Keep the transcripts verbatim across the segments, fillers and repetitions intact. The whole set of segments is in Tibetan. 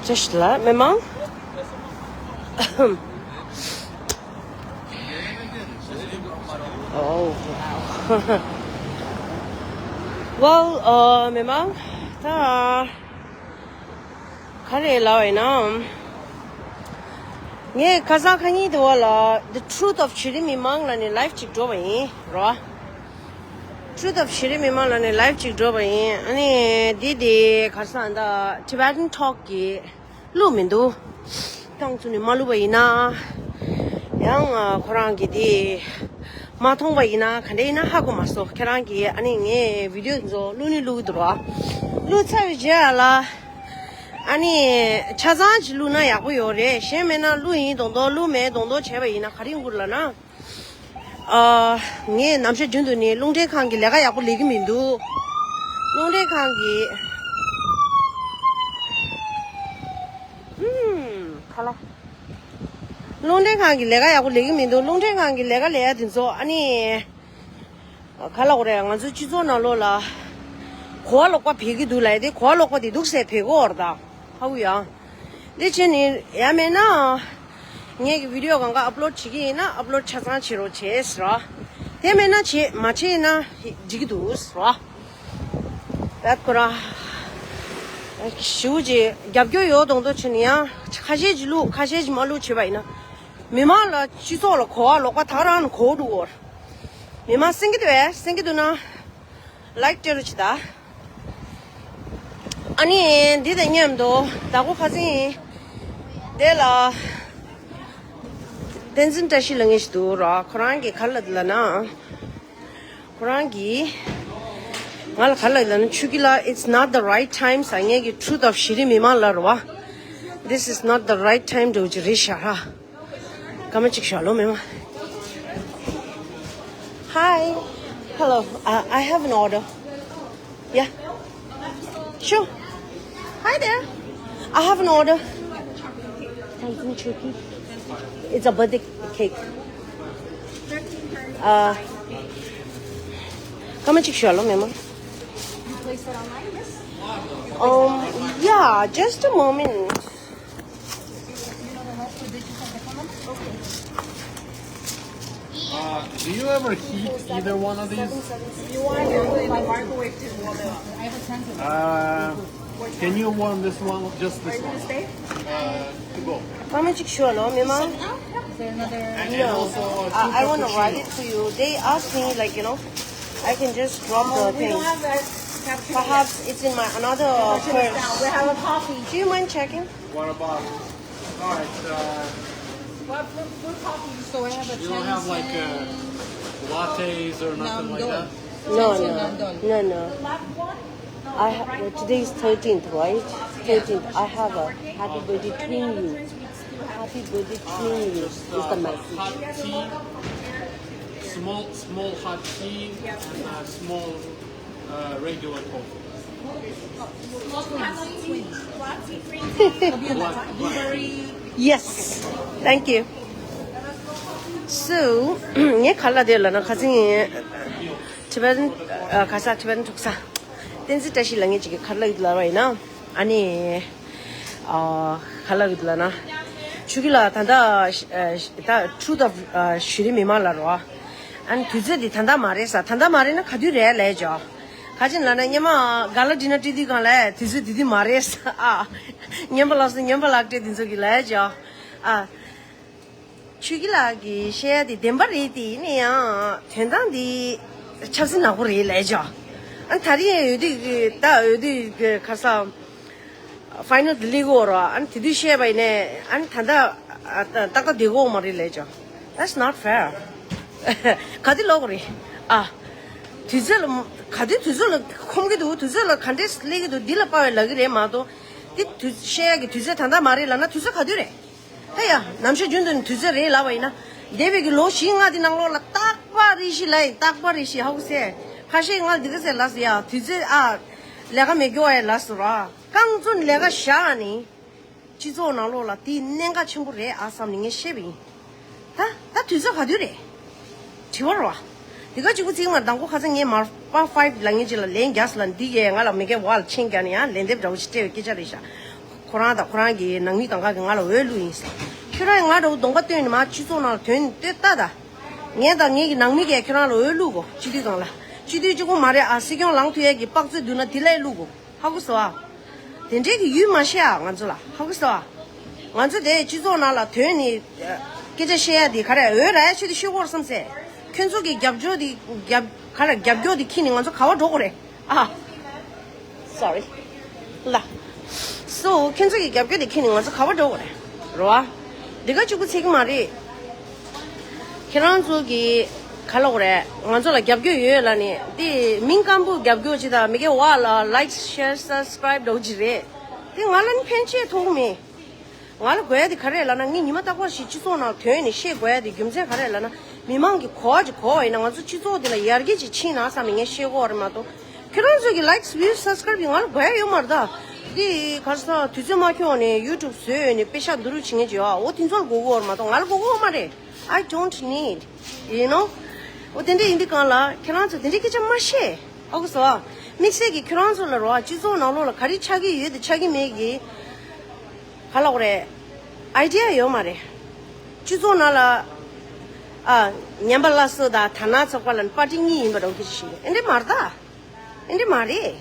བཀྲ་ཤིས་ལ་མི་མང་། Oh, wow. Well, uh, མི་མང་། ད་ག་རེ་ལབ་ཡིན་ན། ངས་ཁ་སང་ཁ་ཉིན་དེ་བ་ལ་The Truth of བྱུ་རུ་མི་མང་ལབ་ནས་live ཅིག་འགྲོ་བ་ཡིན་རོ། Truth of བྱུ་རུ་མི་མང་ལབ་ནས་live ཅིག་འགྲོ་བ་ཡིན། ཨ་ནི་འདི་དེ་ཁ་སང་ད་Tibetan Talk གི་བླུགས་མི་འདུག་རྐང་བཙུགས་ནས་མ་བླུགས་པ་ཡིན་ན། ཡང་ཁོ་རང་གིས་དེ་མ་མཐོང་བ་ཡིན་ན་ག་འདྲ་ཡིན་ན་ཧ་གོ་མ་སོང་། ཁྱེད་རང་གིས་ཨ་ནི་ངའི་video ཚོ་བླུགས་ནི་བླུགས་འདུག་རོ། བླུགས་ཚར་བའི་རྗེས་ལ་ཨ་ནི་ཆ་ཚང་ཅིག་བླུགས་ན་ཡག་པོ་ཡོད་རེད། གཞན་མེད་ན་བླུགས་ཡིན་མདོག་མདོག་བླུགས་མེད་མདོག་མདོག་བྱས་པ་ཡིན་ན་ག་རེ་འགྱུར་ལབ་ན། ཨ། ངས་ནམ་ཞར་རྒྱུན་དུ་ནི་རླུང་འཕྲིན་ཁང་གི་ལས་ཀ་ཡག་པོ་ལས་ཀྱི་མི་འདུག་རླུང་འཕྲིན་ཁང་གི། ཨུམ། ཁ་ལག་རླུང་འཕྲིན་ཁང་གི་ལས་ཀ་ཡག་པོ་ལས་ཀྱི་མི་འདུག་རླུང་འཕྲིན་ཁང་གི་ལས་ཀ་ལས་ཡ་དེ་ཚོ་ཨ་ནི། ག་ལབ་དགོས་རེད། ང་ཚོའི་སྤྱི་ཚོགས་ནང་ལོགས་ལ་གོ་བ་ལོག་པ་འཕེལ་གྱི་འདུག་ལབ་ཡ་དེ་གོ་བ་ལོག་པ་དེ་འདུག་ཟེར་འཕེལ་གྱི་ཡོད་རེད་ད། ཧ་གོ་ཡ། འདི་བྱས་ནས་ཡ་མེད་ན། ངས་ཀྱི་video གང་ག་upload བྱེད་ཀྱི་ཡིན་ན་upload ཆ་ཚང་བྱེད་རོགས་བྱེད་ཟེར་རོ། དེ་མེད་ན་བྱེད་མ་བྱེད་ན་འགྲིག་གི་འདུག་ཟེར་རོ། ད་ཁོ་རང་ཞུ་ཅིག་རྒྱབ་སྐྱོར་ཡོད་མདོག་མདོག་བྱས་ནས་ཡང་ཁ་ཤས་ཅིག་བླུགས་ཁ་ཤས་ཅིག་མ་བླུགས་བྱས་པ་ཡིན་ན། མི་མང་ལ་སྤྱི་ཚོགས་ལ་གོ་བ་ལོག་པ་ད་རང་ནས་གོ་འགྲོ་གི་ཡོད་རེད། མི་མང་གསན་གྱི་འདུག་གས། གསན་གྱི་འདུག་ན་like སྤྲད་རོགས་བྱེད་ད། ཨ་ནི་འདི་དང་མཉམ་དུ་ད་གོ་ཁ་སང་དེ་ལ་བསྟན་འཛིན་བཀྲ་ཤིས་ལབ་མཁན་ཞིག་འདུག་ར། ཁོ་རང་གིས་ག་རེ་ལབ་འདུག་ལབ་ན། ཁོ་རང་གིས་ང་ལ་ག་རེ་ལབ་འདུག་ལབ་ན། ཆོས་སྐྱིད་ལགས། It's not the right time ཟེར་ངས་ཀྱི་Truth of བྱུ་རུ་མི་མང་ལབ་རེད་བ། This is not the right time འདྲ་བོ་ཅིག་རེད་ཤག་ར། སྐར་མ་གཅིག་ཞོག་ལོ་མེ་མ། Hi. Hello. Uh, I have an order. Yeah. Sure. Hi there. I have an order. It's a birthday cake. Uh, སྐར་མ་གཅིག་ཞོག་ལོ་མེ་མ། Um, yeah, just a moment. Uh, do you ever heat either one of these? Uh, can you warm this one, just this one? Uh, to go. སྐར་མ་གཅིག་ཞོག་ལོ་མེ་མ། And, and also, uh, I, I two want to write cappuccino. It to you. They asked me, like, you know, I can just drop the We thing. Don't have that cappuccino. Perhaps it's in my another Put it down. We purse. Have a coffee. Do you mind checking? What about? All right. Uh, What, what, what coffee? So I have a you don't have like uh, lattes or nothing like that. No, no, no, no. I ha- uh, today is thirteenth, right? Thirteenth. I have a happy birthday to you. Happy birthday to you is the message. Hot tea, small small hot tea, and a small uh, regular coffee. Yes. Thank you. So, ངས་ག་རེ་ལབ་འདུག་ལབ་ན། ཁ་སང་Tibetan, ཁ་སང་Tibetan འཁྲུག་ས་བསྟན་འཛིན་བཀྲ་ཤིས་ལབ་མཁན་ཅིག་གིས་ག་རེ་ལབ་ཡོད་ལབ་པ་ཡིན་ན། ཨ་ནི་ག་རེ་ལབ་ཡོད་ལབ་ན། ཆོས་སྐྱིད་ལགས། ད་ལྟ་ད་Truth of བྱུ་རུ་མི་མང་ལབ་རོ། ཨ་ནི་དུས་ཚོད་འདི་ད་ལྟ་མ་རེད་ཟེར། ད་ལྟ་མ་རེད་ན་ག་དུས་རེད་ལབ་ཅོག་ག་ཅི་ལབ་ན། སྔོན་མ་ག་ལ་འདྲི་ན་འདྲི་དུས་སྒང་ལ་དུས་ཚོད་འདི་དུས་མ་རེད་ཟེར། ཨ། སྔོན་པ་ལགས་སོ། སྔོན་པ་ལགས་སྤྲད་དེ་ཚོ་གིས་ལབ་ཅོག་ཨ། ཆོས་སྐྱིད་ལགས་ཀྱིས་བཤད་ཡ་དེ་བདེན་པ་རེད་དེ། ཡིན་ན་ཡང་དོན་དག་འདི་ཆབ་སྲིད་ནག་པོ་རེད་ལབ་ཅོག་ཨ་ནི་ད་རེས་ཡང་འོས་བསྡུ་གི་ད་འོས་བསྡུ་གི་ཁ་སང་final དེ་སླེབས་ཀྱི་ཡོད་རེད་བ། ཨ་ནི་དེ་དུས་བཤད་པ་ཡིན་ནའི་ཨ་ནི་ད་ལྟ་ཏག་ཏག་བསྡད་ཀྱི་ཡོད་མ་རེད་ལབ་ཅོག That's not fair. ག་དུས་ལོག་གི་རེད། ཨ། དུས་ཚོད་ལ་ག་དུས་དུས་ཚོད་ལ་ཁོམ་གྱི་འདུག་དུས་ཚོད་ལ་ག་འདྲས་སླེབས་ཀྱི་འདུག་འདི་ལ་དཔའ་བའི་ལབ་ཀྱི་རེད་མ་གཏོགས། འདི་དུས་བཤད་ཡ་གི་དུས་ཚོད་ད་ལྟ་མ་རེད་ལབ་ན་དུས་ཚོད་ག་དུས་རེད། ད་ཡ་ནམ་ཞར་རྒྱུན་དུ་ནི་དུས་ཚོད་རེད་ལབ་པ་ཡིན་ན། འདས་པའི་གི་ལོ་བཞི་ལྔ་དེ་ནང་ལོགས་ལ་རྟག་པར་རེ་བཞིན་ལབ་ཡིན། རྟག་པར་རེ་བཞིན་ཧ་གོ་སོང་། ཁ་ཤས་ང་ལ་འདི་ག་ཟེར་ལབ་སོང་ཡ། དུས་ཚོད་ཨ། ལས་ཀ་མེད་རྒྱུ་བ་ཡ་ལབ་སོང་ར། རྐང་བཙུགས་ནས་ལས་ཀ་བཞག་ནི། སྤྱི་ཚོགས་ནང་ལོགས་ལ་དེ་གནད་འགག་ཆེན་པོ་རེད་ཨ་བསམ་ནས་ངས་བཤད་པ་ཡིན། ད་ད་དུས་ཚོད་ག་དུས་རེད། དྲི་བ་རེད་བ། དེ་ག་གཅིག་པུ་ཚིག་མ་དང་པོ་ཁ་སང་ངས་མར་པ་ཕའིབ་ལབ་མཁན་ཅིག་ལ་ལན་རྒྱག་སོང་ལ། འདི་གས་ང་ལ་མི་སྐད་བ་ལ་མཆན་རྒྱག་ནས་ཡང་ལན་འདེབས་འདྲ་བོ་ཞིག་སྤྲད་པའི་སྐད་ཆ་རེད་ཤག་ཁོ་རང་དང་ཁོ་རང་གི་ནང་མི་གང་ག་གིས་ང་ལ་འོས་བླུགས་ཡིན་ཟེར། ཁྱོད་རང་ང་འདྲ་བོ་གདོང་པ་སྟོན་ནས་མར་སྤྱི་ཚོགས་ནང་ལ་ཐོན་ནས་ལྟོས་ལྟ་ད། ངས་དང་ངེད་ཀྱི་ནང་མི་གིས་ཁྱོད་རང་ལ་འོས་བླུགས་གོ། སྤྱི་འཐུས་སྒང་ལ། སྤྱི་འཐུས་གཅིག་པོ་མ་རེད་ཨ། སྲིད་སྐྱོང་ལངས་ཐུབ་ཡས་ཀྱི་དཔག་ཚོད་འདུག་ན་དེ་ལས་བླུགས་གོ། ཧ་གོ་སོང་ཨ། དེ་འདྲས་ཀྱི་ཡུལ་མ་ཤེས་ཨ་ང་ཚོ་ལ། ཧ་གོ་སོང་ཨ། ང་ཚོ་དེ་སྤྱི་ཚོགས་ནང་ལ་ཐོན་ནས་སྐད་ཆ་བཤད་ཡ་དེ་ག་རེ་འོས་རག་ཡ་ཆེད་དུ་ཤོད་ཀྱི་ཡོད་རེད་བསམ་སེ། ཁྱོད་ཚོ་གི་རྒྱབ་སྐྱོར་དེ་རྒྱབ་ག་རེ་རྒྱབ་སྐྱོར་དེ་ཁྱེར་ནས་ང་ཚོ་ག་པར་འགྲོ་དགོས་རེད་ཨ། Sorry. ལ། So ཁྱེད་ཚོ་གི་རྒྱབ་སྐྱོར་དེ་ཁྱེར་ནས་ང་ཚོ་ག་པར་འགྲོ་དགོས་རེད། རེད་བ། འདི་ག་གཅིག་པུ་ཚད་ཀྱི་མ་རེད། ཁྱེད་རང་ཚོ་གི་ག་ལབ་དགོས་རེད། ང་ཚོ་ལ་རྒྱབ་སྐྱོར་ཡོད་ལབ་ནས་དེ་མིང་སྐམ་པོ་རྒྱབ་སྐྱོར་ཅིག་དང་མི་སྒེར་བ་ལ་like share subscribe འདྲ་བོ་ཅིག་རེད། དེ་ང་ལ་ནི་ཕན་ཆད་ཐོགས་མེད། ང་ལ་དགོས་ཡ་དེ་ག་རེ་རེད་ལབ་ན་ངས་ཉི་མ་རྟག་པར་ཞིག་སྤྱི་ཚོགས་ནང་ཐོན་ནས་བཤད་དགོས་ཡ་དེ་རྒྱུ་མཚན་ག་རེ་རེད་ལབ་ན་མི་མང་གི་གོ་བ་ཅིག་གོ་བ་ཡིན་ན་ང་ཚོ་སྤྱི་ཚོགས་འདི་ལ་ཡར་རྒྱས་ཅིག་ཕྱིན་ན་བསམ་ནས་ངས་བཤད་ཀྱི་ཡོད་རེད་མ་གཏོགས། ཁྱེད་རང་ཚོ་གི་likes views subscribe ཡིན་ང་ལ་དགོས་ཡ་ཡོད་མ་རེད་ད། འདི་ག་རེ་ཟེར་དུས་ཚོད་མ་འཁྱོངས་ནས་YouTube བཟོས་ནས་པེ་ཤག་བསྡུ་རུབ་བྱེད་མཁན་ཅིག་ཡོད་ཨ། འོ་དེ་ཚོ་ལ་དགོས་ཀྱི་ཡོད་རེད་མ་གཏོགས་ང་ལ་དགོས་ཀྱི་ཡོད་མ་རེད། I don't need, you know. འོ་དེ་འདྲ་ཡིན་དུས་གང་ལ་ཁྱེད་རང་ཚོ་དེ་འདྲའི་སྐད་ཆ་མ་བཤད་ཧ་གོ་སོང་ཨ། དམིགས་བསལ་གྱི་ཁྱེད་རང་ཚོ་ལ་རོ་ཨ་སྤྱི་ཚོགས་ནང་ལོགས་ལ་ག་རེ་ཆགས་ཀྱི་ཡོད་དེ་ཆགས་ཀྱི་མེད་ཀྱི་ག་ལབ་དགོས་རེད། Idea ཡོད་མ་རེད། སྤྱི་ཚོགས་ནང་ལ་ཨ་ཉམས་པ་སླར་གསོ་དང་དར་ནག་ཚོགས་པ་ལ་པར་ཊི་གཉིས་ཡིན་པ་འདྲ་བོ་སྐད་ཆ་བཤད་ཀྱི་ཨེ་འདྲ་མ་རེད་ད། ཨེ་འདྲ་མ་རེད།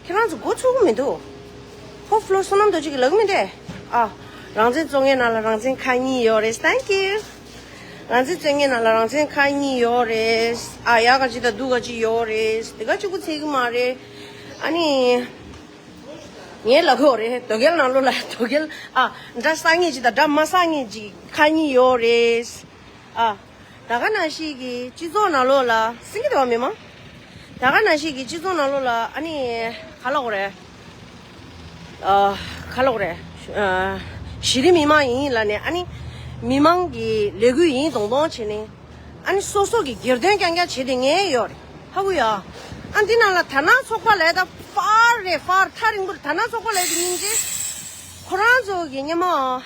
ཁྱེད་རང་ཚོ་མགོ་ཚོས་ཀྱི་མི་འདུག་ཧོ་ཕ་ལོ་བསོད་ནམས་རྡོ་རྗེ་གིས་ལབ་ཀྱི་མི་འདུག་ཨ། རང་བཙན་རྩོད་མཁན་ནང་ལ་རང་བཙན་ཁག་གཉིས་ཡོད་རེད། Thank you. རང་བཙན་རྩོད་མཁན་ནང་ལ་རང་བཙན་ཁག་གཉིས་ཡོད་རེད། ཨ་ཡག་ག་ཅིག་དང་སྡུག་ག་ཅིག་ཡོད་རེད། དེ་ག་གཅིག་པུ་ཚད་ཀྱི་མ་རེད། ཨ་ནི། ངས་ལབ་ཀྱི་ཡོད་རེད། དོལ་རྒྱལ་ནང་ལོགས་ལ་དོལ་རྒྱལ་ཨ་དགྲ་བསགས་མཁན་ཅིག་དང་དགྲ་མ་བསགས་མཁན་ཅིག་ཁག་གཉིས་ཡོད་རེད། ཨ། ད་ག་ནང་བཞིན་གྱི་སྤྱི་ཚོགས་ནང་ལོགས་ལ་སེང་གེ་དེ་བ་མི་མང་། ད་ག་ནང་བཞིན་གྱི་སྤྱི་ཚོགས་ནང་ལོགས་ལ་ཨ་ནི་ག་ལབ་དགོས་རེད། ཨ། ག་ལབ་དགོས་རེད། ཨ། གཞི་རིམ་མི་མང་ཡིན་ལབ་ནས་ཨ་ནི་མི་མང་གི་ལས་འགུལ་ཡིན་མདོག་མདོག་བྱས་ནས་ཨ་ནི་སོ་སོ་གི་སྒེར་དོན་རྐྱང་རྐྱང་བྱས་ཏེ་ངས་ཡོད་རེད་ཧ་གོ་ཡ། ཨ་འདི་ནང་ལ་དར་ནག་ཚོགས་པ་ལབ་ད་ཧྥར་རེད་ཧྥར་ཐག་རིང་པོར་དར་ནག་ཚོགས་པ་ལབ་དེ་སྙིང་རྗེ། ཁོ་རང་ཚོ་གི་སྔོན་མ།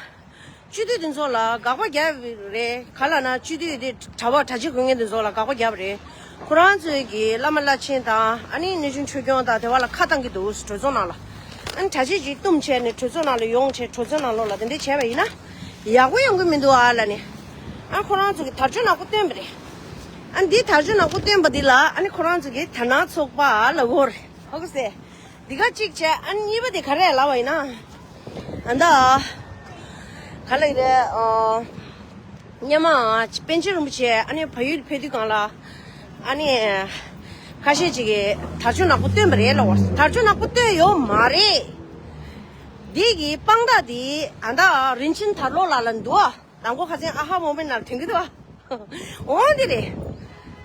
སྤྱི་འཐུས་དེ་ཚོ་ལ་དགག་པ་རྒྱབ་རེད་ག་ལབ་ན་སྤྱི་འཐུས་དེ་གྲྭ་པ་གྲྭ་ཆས་གོན་མཁན་དེ་ཚོ་ལ་དགག་པ་རྒྱབ་རེད། ཁོ་རང་ཚོའི་གི་བླ་མ་བླ་ཆེན་དང་ཨ་ནི་གནས་ཆུང་ཆོས་སྐྱོང་དང་དེ་བ་ལ་ཁ་བཏང་གི་འདུག་གྲོས་ཚོགས་ནང་ལ། ཨ་ནི་གྲྭ་ཆས་ཅིག་བཏུམས་བྱས་ནས་གྲོས་ཚོགས་ནང་ལ་ཡོང་བྱས་གྲོས་ཚོགས་ནང་ལོགས་ལ་དེ་འདྲས་བྱས་པ་ཡིན་ན་ཡག་པོ་ཡོང་གི་མི་འདུག་ཨ་ལབ་ནས། ཨ་ཁོ་རང་ཚོ་གི་དར་ལྕོག་ནག་པོ་བཏོན་པ་རེད། ཨ་འདི་དར་ལྕོག་ནག་པོ་བཏོན་པ་འདི་ལ་ཨ་ནི་ཁོ་རང་ཚོ་གི་དར་ནག་ཚོགས་པ་ལབ་ཀྱི་ཡོད་རེད་ཧ་གོ་སོང་། འདི་ག་གཅིག་བྱས་ཨ་ནི་གཉིས་པ་དེ་ག་རེ་ལབ་པ་ཡིན་ན། ཨ་ད། ག་ལབ་ཀྱི་རེད་ཨ། སྔོན་མ་པཎ་ཆེན་རིན་པོ་ཆེ་ཨ་ནི་བལ་ཡུལ་ཕེབས་དུས་སྒང་ལ། ཨ་ནི། ཁ་ཤས་ཅིག་གིས་དར་ལྕོག་ནག་པོ་བཏོན་པ་རེད་ལབ་པ། དར་ལྕོག་ནག་པོ་བཏོན་ཡོད་མ་རེད། འདི་གི་དཔང་རྟགས་འདི་ཨ་ད་རིན་ཆེན་དར་ལོ་ལགས་ལ་འདུག་ཨ། དང་པོ་ཁ་སང་ཨ་ཧ་མོ་མེན་ནང་ཐོན་གྱི་འདུག་ཨ། འོ་འདི་རེད།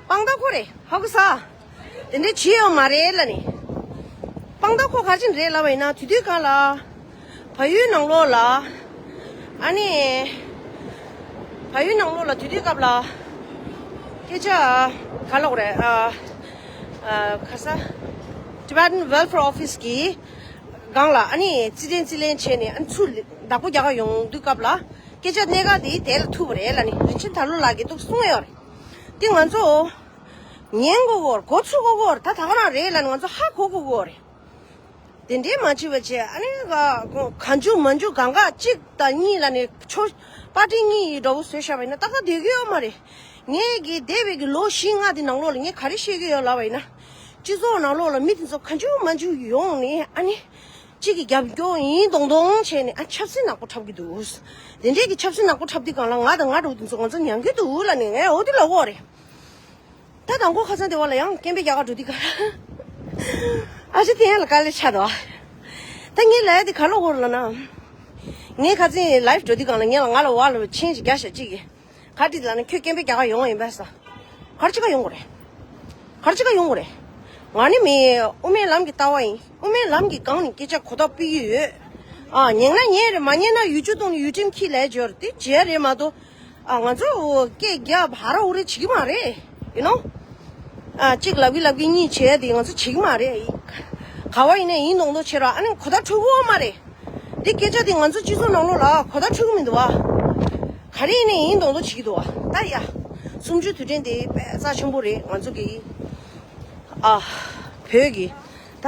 དཔང་རྟགས་ཁོ་རེད་ཧ་གོ་ས། དེ་འདྲའི་བྱས་ཡོད་མ་རེད་ལབ་ནས། དཔང་རྟགས་ཁོ་ག་རེ་བྱས་ནས་རེད་ལབ་པ་ཡིན་ན་དེ་དུས་སྒང་ལ། བལ་ཡུལ་ནང་ལོགས་ལ། ཨ་ནི། བལ་ཡུལ་ནང་ལོགས་ལ་དེ་དུས་སྐབས་ལ། སྐད་ཆ། ག་ལབ་དགོས་རེད་ཨ། ཨ། ག་ས། Tibetan Welfare Office གི་སྒང་ལ་ཨ་ནི་རྩིས་ལེན་རྩིས་ལེན་བྱས་ནས་ཨ་ནི་ཚུར་བདག་པོ་རྒྱག་ག་ཡོང་དུས་སྐབས་ལ་སྐད་ཆ་གནད་འགག་དེ་དེ་ལ་ཐུག་པ་རེད་ལབ་ནས་རིན་ཆེན་དར་ལོ་ལགས་ཀྱིས་འདུག་གསུངས་ཡོད་རེད། དེ་ང་ཚོ་ཉན་དགོས་ཀྱི་ཡོད་རེད། མགོ་ཚོས་དགོས་ཀྱི་ཡོད་རེད། ད་ད་ག་རང་རེད་ལབ་ནས་ང་ཚོ་ཧ་གོ་དགོས་ཀྱི་ཡོད་རེད། དེ་འདྲའི་མ་བྱེད་པ་བྱས་ཨ་ནི་ག་གང་བྱུང་མང་བྱུང་གང་ག་གཅིག་དང་གཉིས་ལབ་ནས་ཆོ་པར་ཊི་གཉིས་ཡི་འདྲ་བོ་བཟོས་བཞག་པ་ཡིན་ན་ཏག་ཏག་བསྡད་ཀྱི་ཡོད་མ་རེད། ངས་གི་འདས་པའི་གི་ལོ་བཞི་ལྔ་དེ་ནང་ལོགས་ལ་ངས་ག་རེ་བཤད་ཀྱི་ཡོད་ལབ་པ་ཡིན་ན། སྤྱི་ཚོགས་ནང་ལོགས་ལ་མི་དེ་ཚོ་གང་བྱུང་མང་བྱུང་ཡོང་ནས་ཨ་ནི། གཅིག་གི་རྒྱབ་སྐྱོར་ཡིན་མདོག་མདོག་བྱས་ནས་ཨ་ཆབ་སྲིད་ནག་པོ་འཁྲབ་ཀྱི་འདུག་དེ་འདྲས་ཀྱི་ཆབ་སྲིད་ནག་པོ་འཁྲབ་དུས་སྒང་ལ་ང་དང་ང་འདྲ་བོ་དེ་ཚོ་ང་ཚོ་མྱང་གི་འདུག་ལབ་ནས་ངས་འོ་དེ་ལབ་ཀྱི་ཡོད་རེད། ད་དང་པོ་ཁ་སང་དེ་བ་ལ་ཡང་སྐད་འབོད་རྒྱག་ག་འགྲོ་དུས་ག་ཨ་ཅེ་དེ་ཡང་ལ་དཀའ་ལས་ཆགས་འདུག་ད་ངས་ལབ་ཡ་དེ་ག་ལབ་ཀྱི་ཡོད་རེད་ལབ་ན། ངས་ཁ་སང་ལའིབ་འགྲོ་དུས་སྒང་ལ་ངས་ལ་ང་ལ་བ་ལ་མཆན་ཞིག་རྒྱག་ཤག་ཅིག་གིས། ག་རེ་ལབ་ན་ཁྱོད་སྐད་འབོད་རྒྱག་ག་ཡོང་བ་ཡིན་པས་ཟེར། ག་རེ་བྱེད་ག་ཡོང་དགོས་རེད། ག་རེ་བྱེད་ག་ཡོང་དགོས་རེད། ང་ནི་མི་དབུ་མའི་ལམ་གྱི་ལྟ་བ་ཡིན། དབུ་མའི་ལམ་གྱི་སྒང་ནས་སྐད་ཆ་གོ་བརྡ་སྤེལ་གྱི་ཡོད། ཨ་ཉན་ན་ཉན་རེད། མ་ཉན་ན་ཡུ་ཊུབ་གཏོང་ནས་ཡུ་ཊུབ་ཁྱི་ལས་འབྱོར་དེ་བྱས་རེད་མ་གཏོགས། ཨ་ང་ཚོ་སྐད་རྒྱབ་ཧ་ར་ཧུ་རེ་བྱེད་ཀྱི་མ་རེད། ཡུ་ནོ། ཨ་གཅིག་ལབ་ཀྱི་ལབ་ཀྱི་གཉིས་བྱས་དེ་ང་ཚོ་བྱེད་ཀྱི་མ་རེད། ག་བ་ཡིན་ནའི་ཡིན་མདོག་མདོག་བྱེད་རོགས། ཨ་ནི་གོ་བརྡ་འཕྲོད་ཀྱི་ཡོད་མ་རེད། འདི་སྐད་ཆ་དེ་ང་ཚོ་སྤྱི་ཚོགས་ནང་ལོགས་ལ་གོ་བརྡ་འཕྲོད་ཀྱི་མི་འདུག་བ། ག་རེ་ཡིན་ནའི་ཡིན་མདོག་མདོག་བྱེད་ཀྱི་འདུག་བ། ད་ཡ། གསུམ་བཅུ་དུས་དྲན་དེ་དཔེ་རྩ་ཆེན་པོ་རེད་ང་ཚོ་གི། ཨ། བོད་ཀྱི། ད།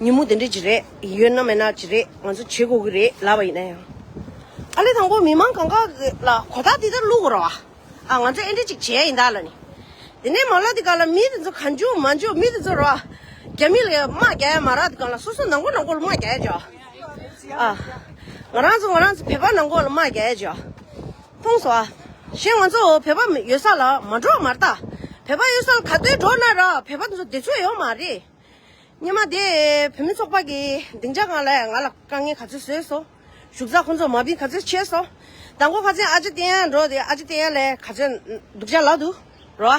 ཉིན་མོ་དེ་འདྲ་ཅིག་རེད། ཡོད་ན་མེད་ན་ཅིག་རེད། ང་ཚོ་བྱེད་དགོས་ཀྱི་རེད་ལབ་པ་ཡིན་ན་ཡང་། ཨ་ལས་དང་པོ་མི་མང་གང་ག་ལ་གོ་ཐག་དེ་ལྟར་བླུག་དགོས་རེད་བ། ཨ་ང་ཚོ་ཨེ་འདྲ་ཅིག་བྱས་ཡིན་ད་ལབ་ནི། དེ་ནས་མ་ལ་དེ་ག་ལ་མི་དེ་ཚོ་ག་འཇུ་མ་འཇུ་མི་དེ་ཚོ་རེད་བ། རྒྱ་མི་ལ་དམག་རྒྱག་ཡ་མ་རག་དེ་ག་ལ་སོ་སོ་ནང་ཁུལ་ནང་ཁུལ་དམག་རྒྱག་ཡ་བྱ། ཨ། ང་རང་ཚོ་ང་རང་ཚོ་བོད་པ་ནང་ཁུལ་ལ་དམག་རྒྱག་ཡ་བྱ། མཐོང་སོང་ཨ། གཞན་ང་ཚོ་བོད་པ་ཡོད་ས་ལ་མ་འགྲོ་མ་རེད་ད། བོད་པ་ཡོད་ས་ལ་ག་དུས་འགྲོ་ན་ར་བོད་པ་དེ་ཚོ་བདེ་ཚོད་ཡོད་མ་རེད། སྔོན་མ་དེ་བོད་མི་ཚོགས་པ་གི་སྡིངས་ཆ་སྒང་ལ་ང་ལ་དཀའ་ངལ་ག་ཚོད་བཟོས་སོང་། བཞུགས་ས་ཁོང་ཚོ་མ་བིན་ག་ཚོད་བྱས་སོང་། མདང་དགོང་ཁ་སང་ཨ་ཅེ་བསྟན་ཡར་འགྲོ་དེ་ཨ་ཅེ་བསྟན་ཡར་ལ་ག་ཚོད་སྡུག་ཅག་ལབ་འདུག་རོ།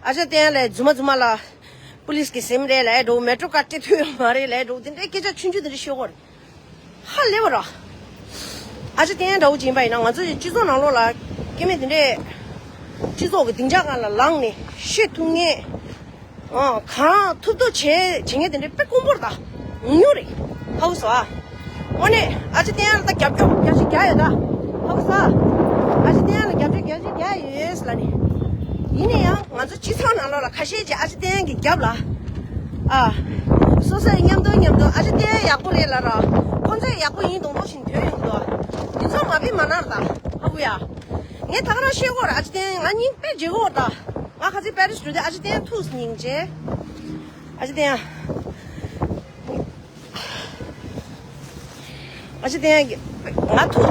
ཨ་ཅེ་བསྟན་ཡར་ལ་རྫུན་མ་རྫུན་མ་ལ་པུ་ལིས་ཀྱི་སེམས་རེད་ལབ་འགྲོ། མེ་ཊོ་ཀར་སྤྲད་ཐུབ་ཡོད་མ་རེད་ལབ་འགྲོ། དེ་འདྲའི་སྐད་ཆ་ཆུང་ཆུང་དེ་འདྲ་བཤད་ཀྱི་ཡོད་རེད། ཧ་ལས་པ་ར། ཨ་ཅེ་བསྟན་ཡར་འདྲ་བོ་ཅིག་ཡིན་པ་ཡིན་ན་ང་ཚོ་སྤྱི་ཚོགས་ནང་ལོགས་ལ་སྐྱེ་དམན་དེ་འདྲས་སྤྱི་ཚོགས་ཀྱི་སྡིངས་ཆ་སྒང་ལ་ལངས་ནས་བཤད་ཐུབ་མཁན། ཨ། གང་ཐུབ་ཐུབ་བྱེད་བྱེད་མཁན་དེ་འདྲས་དཔེ་དཀོན་པོ་རེད་ད། ཉུང་ཉུང་རེད། ཧ་གོ་སོང་ཨ། དངོས་གནས་ཨ་ཅེ་བསྟན་ཡར་ལ་ད་རྒྱབ་སྐྱོར་རྒྱ་ཆེ་རྒྱག་ཡོད་ད། ཧ་གོ་སོང་ཨ། ཨ་ཅེ་བསྟན་ཡར་ལ་རྒྱབ་སྐྱོར་རྒྱ་ཆེ་རྒྱག་ཡོད་ལབ་ནས། ཡིན་ན་ཡང་ང་ཚོ་སྤྱི་ཚོགས་ནང་ལོགས་ལ་ཁ་ཤས་ཀྱིས་ཨ་ཅེ་བསྟན་ཡར་གྱི་རྒྱབ་ལ། ཨ། སོ་སོའི་མཉམ་དུ་མཉམ་དུ་ཨ་ཅེ་བསྟན་ཡར་ཡག་པོ་རེད་ལབ་ར། ཁོང་ཚོས་ཡག་པོ་ཡིན་མདོག་མདོག་བྱས་ནས་ཐོན་ཡོང་གི་འདུག་འདི་ཚོ་མ་བིན་མ་ན་ར་ད། ཧ་གོ་ཡ། ངས་ད་ག་རང་བཤད་ཀྱི་ཡོད་རེད། ཨ་ཅེ་བསྟན་ཡར་ང་སྙིང་དཔེ་རྗེ་པོ་ད། ང་ཁ་སང་པེ་རི་སི་འགྲོ་དུས་ཨ་ཅེ་བསྟན་ཡར་ཐུག་སྙིང་རྗེ། ཨ་ཅེ་བསྟན་ཡར། ཨ་ཅེ་བསྟན་ཡར་གྱིས་ང་ཐུག་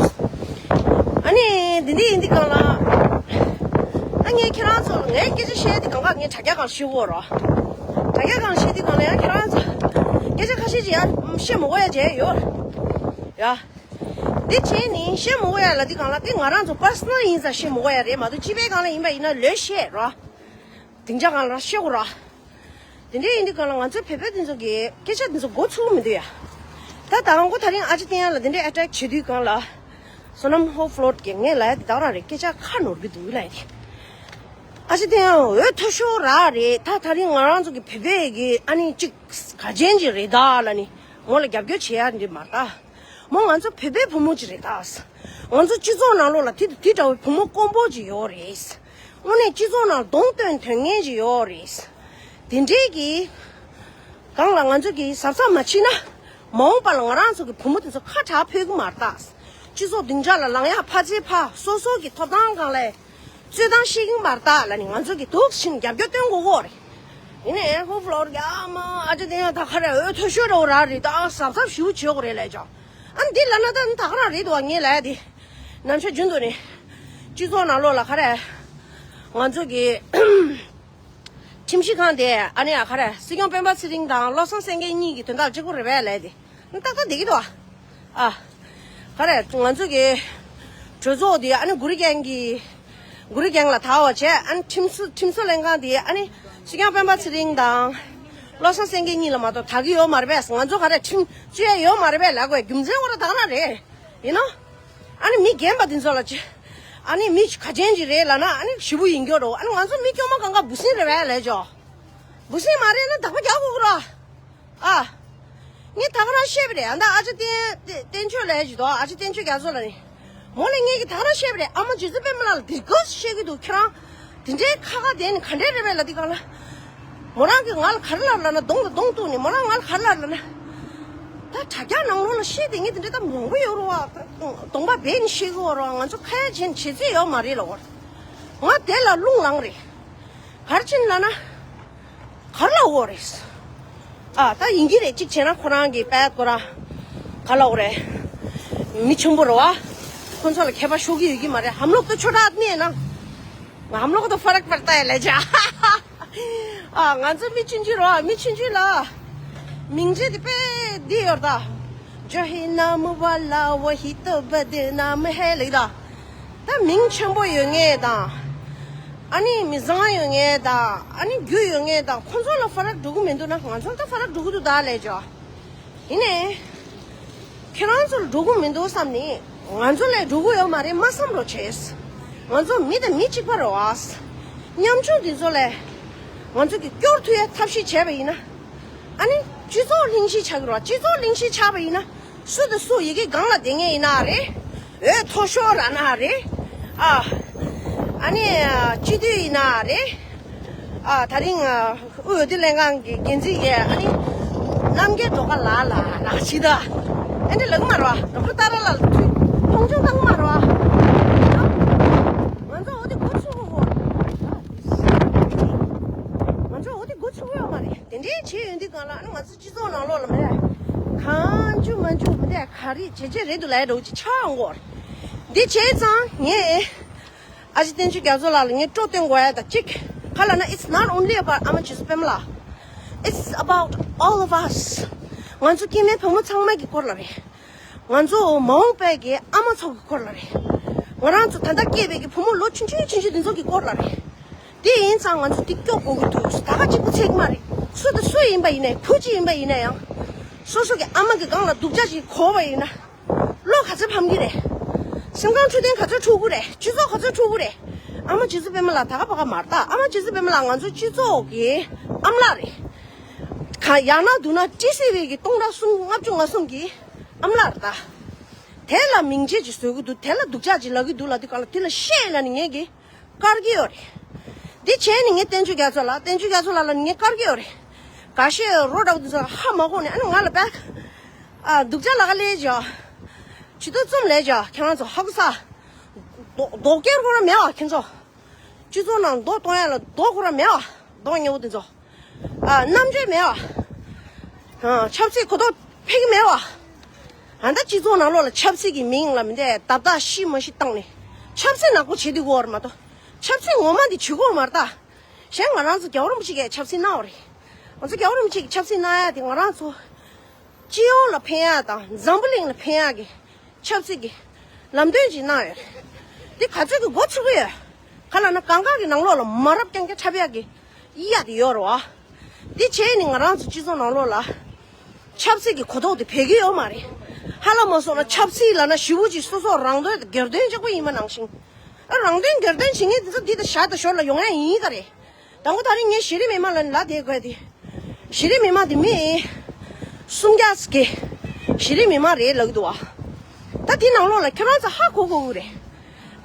ཨ་ནི་འདི་འདི་ཡིན་འདི་གང་ལ། ཨ་ངས་ཁྱེད་རང་ཚོ་ལ་ངའི་སྐད་ཆ་བཤད་འདི་གང་ག་ངས་དྲ་རྒྱ་སྒང་བཤད་ཀྱི་ཡོད་རེད། དྲ་རྒྱ་སྒང་བཤད་འདི་གང་ལ་ཡང་ཁྱེད་རང་ཚོ་སྐད་ཆ་ཁ་ཤས་ཅིག་ཡང་བཤད་མི་དགོས་ཡ་བྱས་ཡོད། ཡ། འདི་བྱས་ནི་བཤད་མི་དགོས་ཡ་ལ་འདི་གང་ལ་འདི་ང་རང་ཚོ་པར་སོ་ནལ་ཡིན་ཙང་བཤད་མི་དགོས་ཡ་རེད་མ་གཏོགས་སྤྱི་པའི་སྒང་ལ་ཡིན་པ་ཡིན་ན་ལོས་བཤད་རོ། སྡིངས་ཆ་སྒང་ལ་བཤད་དགོས་རོ། དེ་འདྲའི་ཡིན་དུས་གང་ལ་ང་ཚོའི་བོད་པ་དེ་ཚོ་གིས་སྐད་ཆ་དེ་ཚོ་མགོ་ཚོས་ཀྱི་མི་འདུག་ཡ། ད་དང་པོ་ད་རིང་ཨ་ཅེ་བསྟན་ཡར་ལ་དེ་འདྲའི་ཨེ་ཊེག་བྱེད་དུས་གང་ལ། བསོད་ནམས་ཧོབ་ལོར་གྱིས་ངས་ལབ་ཡ་དེ་དག་རང་རེད། སྐད་ཆ་ཁ་ནོར་གྱི་འདུག་ལབ་ཡ་དེ། ཨ་ཅེ་བསྟན་ཡར་འོས་ཐོ་ཤོར་ར་རེད། ད་ད་རིང་ང་རང་ཚོ་གི་བོད་པའི་གི་ཨ་ནི་གཅིག་ག་ཅན་ཅིག་རེད་ད་ལབ་ནི་མོ་ལ་རྒྱབ་སྐྱོར་བྱེད་ཡ་འདི་མ་རེད་ད། མོ་ང་ཚོ་བོད་པའི་བུ་མོ་ཅིག་རེད་ད། ང་ཚོ་སྤྱི་ཚོགས་ནང་ལོགས་ལ་དེ་དེ་འདྲ་བའི་བུ་མོ་དཀོན་པོ་ཅིག་ཡོད་རེད། དངོས་གནས་སྤྱི་ཚོགས་ནང་གདོང་སྟོན་ཐོན་མཁན་ཅིག་ཡོད་རེད། དེ་འདྲའི་གི་སྒང་ལ་ང་ཚོ་གིས་གཟབ་གཟབ་མ་བྱས་ན། མ་འོངས་པ་ལ་ང་རང་ཚོ་གི་བུ་མོ་དེ་ཚོ་ཁ་གྲག་ཕོད་ཀྱི་མ་རེད་ད། སྤྱི་ཚོགས་སྡིངས་ཆ་ལ་ལངས་ཡ་ཕར་ཚུར་ཕར་སོ་སོ་གི་ཐོབ་ཐང་སྒང་ལ་རྩོད་སྟངས་ཤེས་ཀྱི་མ་རེད་ད་ལབ་ནི་ང་ཚོ་གི་འདུག་སེ་རྒྱབ་སྐྱོར་སྟོན་དགོས་ཀྱི་རེད། ཡིན་ནའི་ཧོབ་ལོར་གྱིས་ཨ་མ་ཨ་ཅེ་བསྟན་ཡར་ད་ག་རེ་འོས་ཐོ་ཤོར་འགྲོ་ར་རེད་ད། གཟབ་གཟབ་ཞེ་པོ་བྱེད་དགོས་རེད་ལབ་ཀྱང་། ཨ་འདི་ལབ་ན་ད་ད་ག་རང་རེད་འདུག་བ། ངས་ལབ་ཡ་དེ་ནམ་ཞག་རྒྱུན་དུ་ནི་སྤྱི་ཚོགས་ནང་ལོགས་ལ་ག་རེ་ང་ཚོ་གི་ཁྲིམས་ཞིབ་ཁང་དེ་ཨ་ནི་ཨ་ག་རེ་སྲིད་སྐྱོང་སྤེན་པ་ཚེ་རིང་དང་བློ་བཟང་སེང་གེ་གཉིས་ཀྱི་དོན་དག་གཅིག་པོ་རེད་པས་ལབ་ཡ་དེ་ཏག་ཏག་བསྡད་ཀྱི་འདུག་བ། ཨ། ག་རེ་ང་ཚོ་གི་གྲོས་ཚོགས་དེ་ཨ་ནི་གུ་རུ་རྒྱན་གྱི་གུ་རུ་རྒྱན་ལ་དར་བ་བྱས། ཨ་ནི་ཁྲིམས་བཟོ་ཁྲིམས་བཟོ་ལྷན་ཁང་དེ་ཨ་ནི་སྲིད་སྐྱོང་སྤེན་པ་ཚེ་རིང་དང་བློ་བཟང་སེང་གེ་གཉིས་ལ་མ་གཏོགས་དར་གྱི་ཡོད་མ་རེད་པས། ང་ཚོ་ག་རེ་ཁྲིམས་བཅོས་ཡ་ཡོད་མ་རེད་པས་ལབ་དགོས་རྒྱུ་མཚན་ཁོ་རང་ད་ག་རང་རེད། ཡིན་ནོ། ཨ་ནི་མི་རྒན་པ་འདི་ཚོ་ལ་ཅི། ཨ་ནི་མི་ག་ཅན་ཅིག་རེད་ལབ་ན་ཨ་ནི་ཞེ་པོ་ཡིན་སྐྱོ་རོ། ཨ་ནི་ང་ཚོ་མི་སྐྱོ་མ་གང་ག་འབུ་སྲིན་རེད་པས་ལབ་ཀྱོ། འབུ་སྲིན་མ་རེད་ན་དག་པ་རྒྱག་དགོས་ཀྱི་རོ། ཨ། ངས་ད་ག་རང་བཤད་པ་རེད། ཨ་ད་ཨ་ཅག་བསྟན་བསྟན་ཆོས་ལབ་ཀྱི་འདུག་ཨ་ཅག་བསྟན་ཆོས་རྒྱ་མཚོ་ལ་ནི། མོ་ལ་ངས་ཀྱི་ད་ག་རང་བཤད་པ་རེད། ཨ་མ་རྗེ་བཙུན་པད་མ་ལགས་ལ་དེ་ག་བཤད་ཀྱི་འདུག་ཁྱེད་རང་། དེ་འདྲའི་ཁ་ཁ་བསྡད་ནས་ག་འདྲའི་རེད་པས་ལབ་དུས་སྒང་ལ། མོ་རང་གིས་ང་ལ་ག་རེ་ལབ་ལབ་ན་གདོང་ལ་གདོང་གཏུགས་ནས་མོ་རང་ང་ལ་ག་རེ་ལབ་ལབ་ན། ད་དྲ་རྒྱ་ནང་ལོགས་ལ་བཤད་དེ་ངས་དེ་འདྲའི་ད་མང་པོ་ཡོད་རེད་བ། གདོང་པ་སྦས་ནས་བཤད་ཀྱི་ཡོད་རེད་བ། ང་ཚོ་ཁ་ཡ་བྱས་ནས་བྱེད་རྩིས་ཡོད་མ་རེད་ལབ་པ་རེད། ང་དེ་ལ་རླུང་ལངས་རེད། ག་རེ་བྱས་ནས་ལབ་ན། ག་རེ་ལབ་དགོས་རེད། ཨ་ད་ཡིན་གྱི་རེད། གཅིག་བྱས་ན་ཁོ་རང་གི་པད་ཁོ་རང་ག་ལབ་དགོས་རེད། མི་ཆེན་པོ་རེད་བ། ཁོ་ཚོ་ལ་ཁྱད་པར་ཤོར་གྱི་ཡོད་ཀྱི་མ་རེད། हम लोग तो छोटा आदमी है ना। हम लोग को तो फर्क पड़ता है ལབ་བྱས། ཨ་ང་ཚོ་མི་ཆུང་ཆུང་རེད་བ། མི་ཆུང་ཆུང་ལ་མིང་ཚིག་དེ་དཔེ་འདི་ཡོད་རེད་ད། जो है नाम वाला वही तो बदनाम है ལབ་ད། ད་མིང་ཆེན་པོ་ཡོད་མཁན་དང་། ཨ་ནི་མི་བཟང་ཡོད་མཁན་དང་། ཨ་ནི་རྒྱུ་ཡོད་མཁན་དང་ཁོང་ཚོ་ལ་ཕ་རག་འགྲོ་གི་མི་འདུག་ན་ང་ཚོ་ལ་ད་ཕ་རག་འགྲོ་གི་འདུག་ད་ལབ་ཀྱོ། ཡིན་ནའི། ཁྱེད་རང་ཚོ་ལ་འགྲོ་གི་མི་འདུག་བསམ་ནི། ང་ཚོ་ལ་འགྲོ་གི་ཡོད་མ་རེད་མ་བསམ་རོགས་བྱས། ང་ཚོ་མི་དང་མི་གཅིག་པ་རེད་བ། ཉམ་ཆུང་འདི་ཚོ་ལ། ང་ཚོ་གི་སྐྱོར་ཐུབ་ཡ་ཐབས་ཤེས་བྱས་པ་ཡིན་ན། ཨ་ནི་སྤྱི་ཚོགས་གླེང་གཞི་ཆགས་ཀྱི་རེད་བ། སྤྱི་ཚོགས་གླེང་གཞི་ཆགས་པ་ཡིན་ན། སུ་དང་སུ་ཡི་གེ་སྒང་ལ་བསྡད་མཁན་ཡིན་ན་རེད། འོས་ཐོ་ཤོར་ར་ན་རེད། ཨ། ཨ་ནི་སྤྱི་འཐུས་ཡིན་ན་རེད། ཨ་ད་རིང་ཨ་དབུས་འོས་བསྡུ་ལྷན་ཁང་གི་འགན་འཛིན་ཡས་ཨ་ནི་ རྣམ་རྒྱལ་སྒྲོལ་དཀར་ལགས་ལ་ལགས་ཤིག་ད། ཨེ་འདྲ་ལབ་ཀྱི་མ་རེད་བ། ཌོག་ཊར་ཏཱ་ར་ལགས་ལ་མཐོང་ཆུང་བཏང་གི་མ་རེད་བ། ང་ཚོ་འོ་དེ་གོ་ཚུགས་གོ། ང་ཚོ་འོ་དེ་གོ་ཚུགས་ཡོད་མ་རེད། དེ་འདྲའི་བྱས་ཡོད་དུས་གང་ལ་ཨ་ནི་ང་ཚོ་སྤྱི་ཚོགས་ནང་ལོགས་ལ་མེད། གང་བྱུང་མ་བྱུང་མི་འདྲ་ག་རེ་བྱས་བྱས་རེད་འདུག་ལབ་ཡ་འདྲ་བོ་ཅིག་ཆགས་ཡོང་གི་ཡོད་རེད། འདི་བྱས་ཙང་ངས་ཨ་ཅེ་བསྟན་ཆོས་རྒྱ་མཚོ་ལགས་ལ་ངས་སྤྲོ་སྟོན་དགོས་ཡ་དང་གཅིག་ག་ལབ་ན། It's not only about ཨ་མ་རྗེ་བཙུན་པད་མ་ལགས། It's about all of us. ང་ཚོ་སྐྱེ་དམན་བུ་མོ་ཚང་མ་གི་སྐོར་ལ་རེད། ང་ཚོ་མ་འོངས་པའི་གི་ཨ་མ་ཚོ་གི་སྐོར་ལ་རེད། ང་རང་ཚོ་ད་ལྟ་སྐྱེས་པའི་གི་བུ་མོ་ལོ་ཆུང་ཆུང་ཆུང་ཆུང་དེ་ཚོ་གི་སྐོར་ལ་རེད། དེ་ཡིན་ཙང་ང་ཚོ་འདི་སྐྱོ་དགོས་ཀྱི་འདུག་ད་ག་གཅིག་པུ་ཚད་ཀྱི་མ་རེད། སུ་དང་སུ་ཡིན་པ་ཡིན་ནའི་བུ་གཅིག་ཡིན་པ་ཡིན་ན་ཡང་། སོ་སོ་གི་ཨ་མ་གི་སྒང་ལ་སྡུག་ཅག་ཅིག་གོ་བ་ཡིན་ན། བློ་ག་ཚོད་ཕམ་གྱི་རེད། སེམས་ཁམས་འཕྲོད་བསྟེན་ག་ཚོད་འཁྲུག་གི་རེད། སྤྱི་ཚོགས་ག་ཚོད་འཁྲུག་གི་རེད། ཨ་མ་རྗེ་བཙུན་པད་མ་ལགས་ད་ག་ཕ་ག་མ་རེད་ད། ཨ་མ་རྗེ་བཙུན་པད་མ་ལགས་ང་ཚོ་སྤྱི་ཚོགས་ཀྱི་ཨ་མ་ལགས་རེད། ག་ཡང་ན་བསྡུ་ན་ཏི་སི་ཝི་གི་སྟོང་ཕྲག་གསུམ་ལྔ་བཅུ་ང་གསུམ་གྱི་ཨ་མ་ལགས་རེད་ད། དེ་ལ་མིང་ཆད་ཅིག་བཟོ་གི་འདུག་དེ་ལ་སྡུག་ཅག་ཅིག་ལབ་ཀྱི་འདུག་ལབ་དུས་གང་ལ་དེ་ལ་བཤད་ལབ་ནས་ངས་གི་དཀར་གྱི་ཡོད་རེད། འདི་བྱས་ནས་ངས་བསྟན་ཆོས་རྒྱ་མཚོ་ལགས། བསྟན་ཆོས་རྒྱ་མཚོ་ལགས་ལ་ངས་དཀར་གྱི་ཡོད་རེད། འགའ་ཤས་རོ་འདྲ་བོ་འདི་ཚོ་ཧ་མ་གོ་ནས་ཨ་ནི་ང་ལ་བས། ཨ། སྡུག་ཅག་ལབ་ག་ལས་བྱ། ཇུས་གཏོགས་རྩོམ་ལས་བྱ། ཁྱེད་རང་ཚོ་ཧ་གོ་ས། རྡོ་རྡོ་སྐྱེལ་ཁོ་རང་མེད་བ་ཁྱེད་ཚོ། སྤྱི་ཚོགས་ནང་རྡོ་གཏོང་ཡ་ལ་རྡོ་ཁོ་རང་མེད་བ། རྡོ་ཉོ་བོ་འདི་ཚོ། ཨ། རྣམ་དཔྱོད་མེད་བ། ཨ། ཆབ་སྲིད་གོ་རྟོགས་ཕེབས་ཀྱི་མེད་བ། ཨ། ད་སྤྱི་ཚོགས་ནང་ལོགས་ལ་ཆབ་སྲིད་ཀྱི་མིང་ལ་མི་འདྲ་བརྡབ་བརྡབ་ཤི་མ་ཤི་བཏང་ནས་ཆབ་སྲིད་ནག་པོ་བྱེད་དུས་གོ་བར་མ་གཏོགས་ཆབ་སྲིད་ངོ་མ་འདི་བྱེད་གོ་མ་རེད་ད། གཞན་ང་རང་ཚོ་རྒྱལ་བ་རིན་པོ་ཆེ་གིས་ཆབ་སྲིད་གནང་བ་རེད། ང་ཚོ་རྒྱལ་བ་རིན་པོ་ཆེ་གིས་ཆབ་སྲིད་གནང་ཡ་དེ་ང་རང་ཚོ་སྤྱི་ཡོངས་ལ་ཕན་ཡ་དང་འཛམ་བུ་གླིང་ལ་ཕན་ཡ་གི་ཆབ་སྲིད་ཀྱི་ལམ་སྟོན་ཅིག་གནང་ཡོད་རེད། འདི་ག་ཚོད་ཀྱི་འགོ་ཚུགས་ཀྱི་ཡོད། ག་ལབ་ན་གང་ག་གི་ནང་ལོགས་ལ་མ་རབས་རྐྱང་རྐྱང་འཁྲབ་ཡག་གི་ཡ་དེ་ཡོད་རེད་བ། འདི་བྱས་ནས་ང་རང་ཚོ་སྤྱི་ཚོགས་ནང་ལོགས་ལ་ཆབ་སྲིད་ཀྱི་གོ་རྟོགས་དེ་བེད་ཀྱི་ཡོད་མ་རེད། ཧ་ལམ་མ་སོང་ན་ཆབ་སྲིད་ལབ་ན་ཞེ་པོ་ཅིག་སོ་སོ་རང་དོན་དང་སྒེར་དོན་གཅིག་པུ་ཡིན་པ་ནང་བཞིན། ཨ། རང་དོན་སྒེར་དོན་བྱེད་མཁན་དེ་ཚོ་འདི་དང་ཞར་དང་ཞོར་ལ་ཡོང་ཡ་ཡིན་ག་རེད། དང་པོ་དེ་རིང་ངས་གཞི་རིམ་མི་མང་ལ་ལབ་བསྡད་དགོས་ཏེ། གཞི་རིམ་མི་མང་དེ་མི་སུམ་བརྒྱ་ཙམ་གྱི་གཞི་རིམ་མི་མང་རེད་ལབ་ཀྱི་འདུག་བ། ད་དེ་ནང་ལོགས་ལ་ཁྱེད་རང་ཚོ་ཧ་གོ་དགོས་ཀྱི་རེད།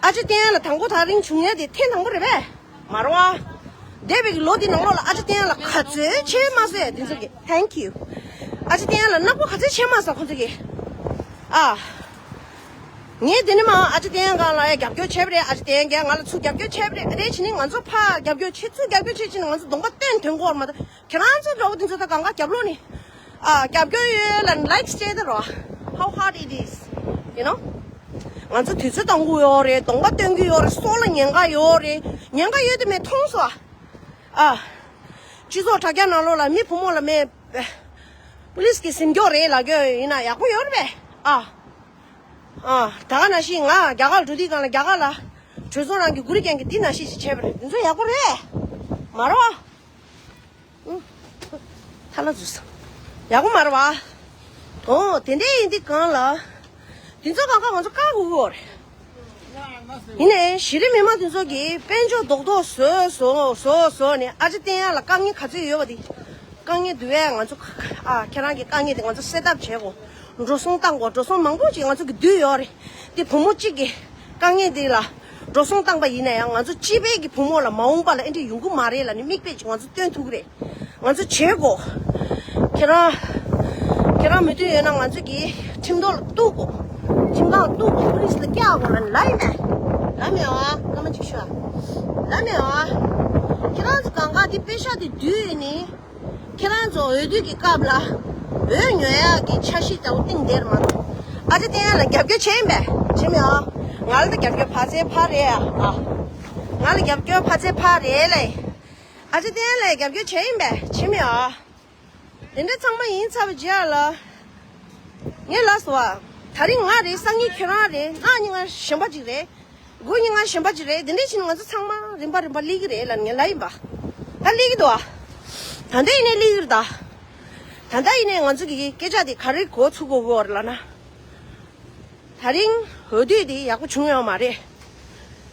ཨ་ཅེ་བསྟན་ཡ་ལགས་དང་པོ་དེ་རིང་བྱུང་ཡ་དེ་ཐེངས་དང་པོ་རེད་པས། མ་རེད་བ། འདས་པའི་ལོ་འདི་ནང་ལོགས་ལ་ཨ་ཅེ་བསྟན་ཡ་ལགས་ག་ཚོད་བྱས་མ་ཟེར་དེ་ཚོ་གི། Thank you། ཨ་ཅེ་བསྟན་ཡ་ལགས་ནག་པོ་ག་ཚོད་བྱས་མ་ཟེར་ཁོང་ཚོ་གི། ཨ། ངས་དེ་ནི་མ་ཨ་ཅེ་བསྟན་ཡ་སྒང་ལ་ཡ་རྒྱབ་སྐྱོར་བྱས་པ་རེད། ཨ་ཅེ་བསྟན་ཡ་སྒང་ང་ལ་ཚུར་རྒྱབ་སྐྱོར་བྱས་པ་རེད། དེ་བྱས་ནས་ང་ཚོ་ཕར་རྒྱབ་སྐྱོར་བྱས། ཚུར་རྒྱབ་སྐྱོར་བྱས་བྱས་ནས་ང་ཚོ་གདོང་པ་སྟོན་ཐོན་གོ་བར་མ་གཏོགས། ཁྱེད་རང་ཚོ་འདྲ་བོ་དེ་ཚོ་ད་གང་ག་རྒྱབ་ལོགས་ནས། ཨ། རྒྱབ་སྐྱོར་ཡོད་ལབ་ལའིཀ་སྤྲད་དེ་རོ། How hard it is, you know? ང་ཚོ་དུས་ཚོད་གཏོང་གི་ཡོད་རེད། གདོང་པ་སྟོན་གྱི་ཡོད་རེད། སྲོག་ལ་ཉེན་ཁ་ཡོད་རེད། ཉེན་ཁ་ཡོད་དེ་མེད་མཐོང་སོང་ཨ། ཨ། སྤྱི་ཚོགས་དྲ་རྒྱ་ནང་ལོགས་ལ་མི་བུ་མོ་ལ་མེད། པུ་ལིས་ཀྱིས་ཟིན་སྐྱོར་རེད་ལབ་ཀྱི་ཡོད། ཡིན་ན་ཡག་པོ་ཡོད་རེད་པས། ཨ། ཨ། ད་ག་ནང་བཞིན་ང་རྒྱ་གར་འགྲོ་དུས་སྒང་ལ་རྒྱ་གར་ལ་གྲོས་ཚོགས་ནང་གི་གུ་རུ་རྒྱན་གྱིས་འདི་ནང་བཞིན་ཞིག་བྱས་པ་རེད། འདི་ཚོ་ཡག་པོ་རེད། མ་རེད་བ། ཨུ། ཐ་ལ་འཛུལ་སོང་། ཡག་པོ་མ་རེད་བ། ཨོ། དེ་འདྲ་ཡིན་དུས་སྒང་ལ། དེ་ཚོ་གང་ག་ང་ཚོ་བཀག་དགོས་ཀྱི་ཡོད་རེད། ཡིན་ནའི་གཞི་རིམ་མི་མང་དེ་ཚོ་གིས་དཔལ་འབྱོར་རྡོག་རྡོག་བཟོས་བཟོས་བཟོས་བཟོས་ནས་ཨ་ཅེ་བསྟན་ཡ་ལ་དཀའ་ངལ་ག་ཚོད་ཡོད་པ་དེ། དཀའ་ངལ་འདུག་པས། ང་ཚོ་ཨ། ཁྱེད་རང་གི་དཀའ་ངལ་དེ་ང་ཚོ་སེལ་ཐབས་བྱེད་དགོས། འགྲོ་སོང་བཏང་དགོས། འགྲོ་སོང་མང་པོ་ཅིག་ང་ཚོ་གི་བསྡུས་ཡོད་རེད། དེ་བུ་མོ་གཅིག་གི་དཀའ་ངལ་དེ་ལ་འགྲོ་སོང་བཏང་པ་ཡིན་ན་ཡང་ང་ཚོ་སྤྱི་པའི་གི་བུ་མོ་ལ་མ་འོངས་པ་ལ་ཨེ་འདྲ་ཡོང་གི་མ་རེད་ལབ་ནས་མིག་དཔེ་ཅིག་ང་ཚོ་སྟོན་ཐུབ་ཀྱི་རེད། ང་ཚོ་བྱེད་དགོས། ཁྱེད་རང་ཁྱེད་རང་མོས་མཐུན་ཡོད་ན་ང་ཚོ་གི་ཁྲིམས་ཐོག་ལ་གཏུག་དགོས། ཁྲིམས་ཁང་གཏུག་དགོས། པུ་ལིས་ལ་བཀྱག་དགོས་ལབ་ལབ་ཡིན་པས། ལབ་མེད་ཨ། སྐར་མ་གཅིག་ཤོག་ཨ། ལབ་མེད་ཨ། ཁྱེད་རང་ཚོ་གང་ག་དེ་པེ་ཤག་དེ་བསྡུས་ཡིན་ནི། ཁྱེད་རང་ཚོ་འོས་བསྡུ་གི་སྐབས་ལ་འོས་ཉོ་ཡག་གི་འཆར་གཞི་ལྟ་བུ་བཏིང་བསྡད་མ་གཏོགས། ཨ་ཅེ་བསྟན་ཡ་ལ་རྒྱབ་སྐྱོར་བྱས་ཡིན་པས། བྱས་མེད་ཨ། ང་ལ་ད་རྒྱབ་སྐྱོར་ཕར་ཚད་ཕར་རེད་ཨ། ང་ལ་རྒྱབ་སྐྱོར་ཕར་ཚད་ཕར་རེད་ལེ། ཨ་ཅེ་བསྟན་ཡ་ལ་རྒྱབ་སྐྱོར་བྱས་ཡིན་པས། བྱས་མེད་ཨ། དེ་འདྲ་ཚང་མ་ཡིན་ཚར་བའི་རྗེས་ལ། ངས་ལབ་སོང་བ། དེ་རིང་ང་རེད། སང་ཉིན་ཁྱེད་རང་རེད། གནངས་ཉིན་ང་གཞན་པ་ཅིག་རེད། དགོང་ཉིན་ང་གཞན་པ་ཅིག་རེད། དེ་འདྲ་བྱས་ནས་ང་ཚོ་ཚང་མ་རིམ་པ་རིམ་པ་སླེབས་ཀྱི་རེད་ལབ་ངས་ལབ་ཡིན་པ། ད་སླེབས་ཀྱི་འདུག་ཨ། ད་ལྟ་ཡིན་ནའི་སླེབས་ཀྱི་རེད་ད། ད་ལྟ་ཡིན་ནའི་ང་ཚོ་གི་སྐད་ཆ་དེ་ག་རེ་འགོ་ཚུགས་དགོས་ཀྱི་ཡོད་རེད་ལབ་ན། དེ་རིང་འོས་བསྡུ་དེ་ཡག་པོ་བྱུང་ཡོད་མ་རེད།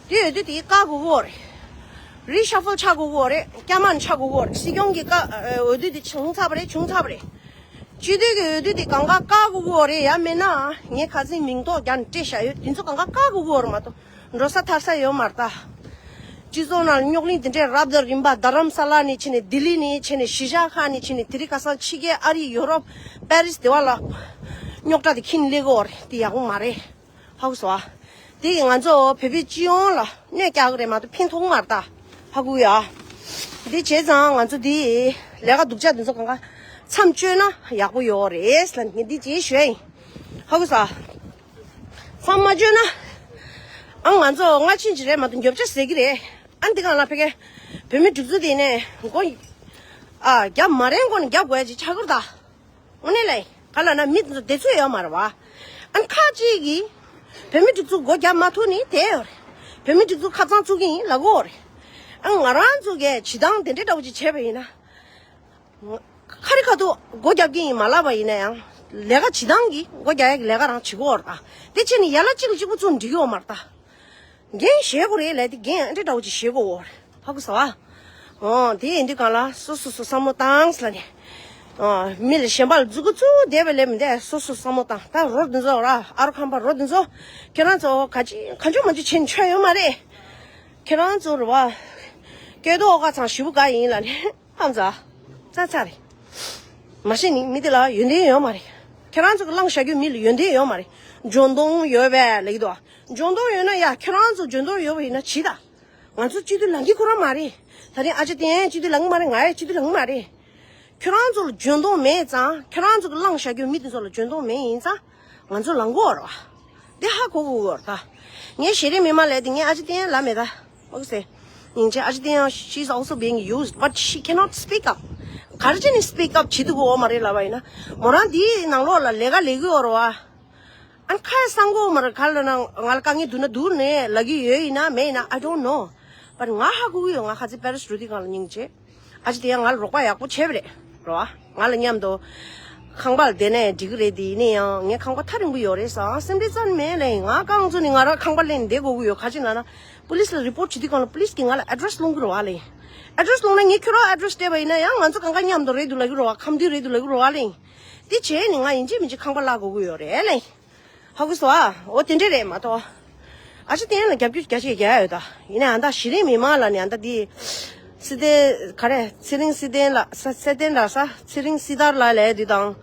དེ་འོས་བསྡུ་དེ་བཀག་དགོས་ཀྱི་ཡོད་རེད། རི་ཤ་ཧྥལ་ཆགས་དགོས་ཀྱི་ཡོད་རེད། བསྐྱར་དམག་ཆགས་དགོས་ཀྱི་ཡོད་རེད། སྲིད་སྐྱོང་གི་བཀའ་འོས་བསྡུ་དེ་བྱུང་ཚར་བ་རེད། བྱུང་ཚར་བ་རེད། སྤྱི་འཐུས་ཀྱི་འོས་བསྡུ་དེ་གང་ག་བཀག་དགོས་ཀྱི་ཡོད་རེད། ཡང་མིན་ན་ངས་ཁ་སང་མིང་ཐོ་རྒྱབ་ནས་སྤྲད་བཞག་ཡོད། དེ་ཚོ་གང་ག་བཀག་དགོས་ཀྱི་ཡོད་རེད་མ་གཏོགས། འགྲོ་ས་ཐར་ས་ཡོད་མ་རེད་ད། སྤྱི་ཚོགས་ནང་རྙོག་གླེང་དེ་འདྲའི་རབ་དང་རིམ་པ། རྡ་རམ་ས་ལ་ནས་བྱས་ནས་ལྡི་ལི་ནས་བྱས་ནས་གཞིས་ཆགས་ཁག་ནས་བྱས་ནས། དེ་རིང་ཁ་སང་ཕྱི་རྒྱལ་ཨ་རི་ཡོ་རོབ་པེ་རིས་དེ་བ་ལ་རྙོག་དྲ་དེ་འཁྱེར་ནས་སླེབས་ཀྱི་ཡོད་རེད། དེ་ཡག་པོ་མ་རེད། ཧ་གོ་སོང་ཨ། དེ་ང་ཚོ་བོད་པའི་སྤྱི་ཡོངས་ལ་གནོད་སྐྱེལ་གྱི་རེད་མ་གཏོགས་ཕན་ཐོགས་མ་རེད་ད། ཧ་གོ་ཡ། དེ་བྱས་ཙང་ང་ཚོ་དེ་ལས་ཀ་སྡུག་ཅག་དེ་ཚོ་གང་ག་མཚམས་གཅོད་ན་ཡག་པོ་ཡོད་རེད་ལབ་ནས་ངས་འདི་བྱས་ཞུ་ཡ་ཡིན། ཧ་གོ་སོང་ཨ། མཚམས་མ་གཅོད་ན། ཨ། ང་ཚོ་སྔ་ཕྱི་ཅིག་རེད་མ་གཏོགས་རྒྱབ་ཆ་ཟེར་གྱི་རེད། ཨ། འདི་གང་ལ་ཕ་གི་བོད་མི་སྒྲིག་འཛུགས་དེ་ནས་མགོ། ཨ། རྒྱབ་མ་རན་མགོ་ནས་རྒྱབ་དགོས་ཡ་ཅིག་ཆགས་ཀྱི་རེད་ད། དངོས་གནས་ལ་ག་ལ་ན་མི་དེ་ཚོ་བདེ་ཚོད་ཡོད་མ་རེད་བ། ཨ། ཁ་ཅིག་གིས་བོད་མི་སྒྲིག་འཛུགས་སྒོ་རྒྱབ་མ་ཐུབ་ནི་དེ་ཡོད་རེད། བོད་མི་སྒྲིག་འཛུགས་ཁ་ཚང་བཙུགས་ཀྱི་ཡིན་ལབ་ཀྱི་ཡོད་རེད། ཨ། ང་རང་ཚོ་གིས་བྱེད་སྟངས་དེ་འདྲའི་འདྲ་བོ་ཅིག་བྱས་པ་ཡིན་ན། ཁ་རི་ཁ་ཐུག་སྒོ་རྒྱབ་ཀྱི་ཡིན་མ་ལབ་པ་ཡིན་ན་ཡང་། ལས་ཀ་བྱེད་སྟངས་ཀྱིས་སྒོ་རྒྱག་ཡག་གི་ལས་ཀ་རང་བྱེད་ཀྱི་ཡོད་རེད་ད། དེ་བྱས་ནས་ཡ་ལ་གཅིག་ལ་གཅིག་པུ་བཙུགས་འགྲིག་གི་ཡོད་མ་རེད་ད། འགན་བཞེས་དགོས་རེད་ལབ་དེ་འགན་ཨ་འདྲ་འདྲ་བོ་ཅིག་བཞེས་དགོས་ཡོད་རེད། ཧ་གོ་སོང་ཨ། འོ། དེ་ཡིན་དུས་གང་ལ་སོ་སོ་སོ་བསམ་བློ་བཏང་ཟེར་ལབ་ནས། འོ། མི་ལ་གཞན་པ་ལ་མཛུབ་གུ་བཙུགས་བསྡད་པ་ལས་མི་འདས། སོ་སོ་བསམ་བློ་བཏང་། ད་རོ་འདི་ཚོ་ར། ཨ་རོ་ཁམས་པ་རོ་འདི་ཚོ། ཁྱེད་རང་ཚོ་ག་ཅི་གང་བྱུང་མང་བྱུང་བྱེད་ཆོག་ཡོད་མ་རེད། ཁྱེད་རང་ཚོ་རེད་བ། སྐྱོ་དོག་ཁ་ཚང་ཞེ་པོ་ག་ཡིན་ལབ་ནས། ཨམ་ཙ། ཙ་ཙ་རེད། མ་གཞི་ནས་མི་དེ་ལ་ཡོན་ཏན་ཡོད་མ་རེད། ཁྱེད་རང་ཚོ་གི་བླངས་བཞག་རྒྱུ་མི་ལ་ཡོན་ཏན་ཡོད་མ་རེད། འཇོན་ཐང་ཡོད་པས་ལབ་ཀྱི་འདུག་འཇོན་ཐང་ཡོད་ན་ཡ། ཁྱེད་རང་ཚོ་འཇོན་ཐང་ཡོད་པ་ཡིན་ན་བྱེད་ད། ང་ཚོ་སྤྱི་འཐུས་ལངས་ཀྱི་ཁོ་རང་མ་རེད། ད་རིང་ཨ་ཅག་བསྟན་སྤྱི་འཐུས་ལངས་ཀྱི་མ་རེད། ང་ཡང་སྤྱི་འཐུས་ལངས་ཀྱི་མ་རེད། ཁྱོད་རང་ཚོ་ལ་འཇོན་ཐང་མེད་ཙང་། ཁྱོད་རང་ཚོ་གི་བླངས་བཞག་རྒྱུ་མི་དེ་ཚོ་ལ་འཇོན་ཐང་མེད་ཡིན་ཙང་། ང་ཚོ་ལངས་དགོས་རེད་བ། འདི་ཧ་གོ་དགོས་རེད་ད། ངས་གཞི་རིམ་མི་མང་ལབ་དེ་ངས་ཨ་ཅག་བསྟན་ལབ་མེད་ད། ཨོ་ཟེར། ཡིན་ཅེ། ཨ་ཅག་བསྟན་ཡང་། She's also being used, but she cannot speak up. ག་རེ་བྱས་ནས་speak up བྱེད་ཐུབ་ཀྱི་ཡོད་མ་རེད་ལབ་པ་ཡིན་ན། མོ་རང་འདིའི་ནང་ལོགས་ལ་ལས་ཀ་ལས་ཀྱི་ཡོད་རེད་བ། ཨ་ནི་ཁ་ཡ་གསང་གོ་མར་ག་ལ་ན་ང་ལ་དཀའ་ངལ་འདུག་ན་འདུག་ནས་ལབ་ཀྱི་ཡོད་ཡིན་ན་མེད་ཡིན་ན། I don't know. But ང་ཧ་གོ་གི་ཡོད། ང་ཁ་ཚེ་པེ་རི་སི་འགྲོ་དུས་སྒང་ལ་སྙིང་རྗེ། ཨ་ཅག་དེ་ཡང་ང་ལ་རོགས་པ་ཡག་པོ་བྱས་པ་རེད། རོ་ཨ། ང་ལ་མཉམ་དུ་ཁང་པ་ལ་བསྡད་ནས་འགྲིག་གི་རེད། དེ་ཡིན་ན་ཡང་ངའི་ཁང་པ་ཐག་རིང་པོ་ཡོད་རེད་ཟེར། ཨ། སེམས་ཁྲལ་རྩ་ནས་མེད་ལབ་ཡིན། ང་རྐང་བཙུགས་ནས་ང་རང་ཁང་པ་ལེན་བསྡད་དགོས་ཀྱི་ཡོད། ག་ཅི་ལབ་ན། པུ་ལིས་ལ་རི་པོར་ཊི་བྱེད་དུས་སྒང་ལ་པུ་ལིས་ཀྱིས་ང་ལ་ཨེ་ཌི་རེ་སི་སློང་གི་རེད་བ་ལབ་ཡིན། ཨེ་ཌི་རེ་སི་སློང་ན་ངས་ཁྱོད་རང་ཨེ་ཌི་རེ་སི་སྤྲད་པ་ཡིན་ན་ཡང་ང་ཚོ་གང་ག་མཉམ་དུ་རེད་འདུག་ལབ་ཀྱི་རེད་བ། ཁམས་འདུས་རེད་འདུག་ལབ་ཀྱི་རེད་བ་ལབ་ཡིན། དེ་བྱས་ནས་ང་ཡིན་གཅིག་མིན་གཅིག་ཁང་པ་གླ་དགོས་ཀྱི་ཡོད་རེད་ལབ་ཡིན། ཧ་གོ་སོང་ཨ། འོ་དེ་འདྲས་རེད་མ་གཏོགས། ཨ་ཅག་བསྟན་ལ་རྒྱབ་སྐྱོར་རྒྱ་ཆེ་རྒྱག་ཡོད་ད། ཡིན་ན་ཨ་ད་གཞི་རིམ་མི་མང་ལ་ནི་ཨ་ད་དེ། སྲིད་དོན་ག་རེ། ཚེ་རིང་སྲིད་དོན་ལ་ས་སྲིད་དོན་ལ་ས་ཚེ་རིང་སྲི་ཐར་ལ་ལས་དུས་དང་།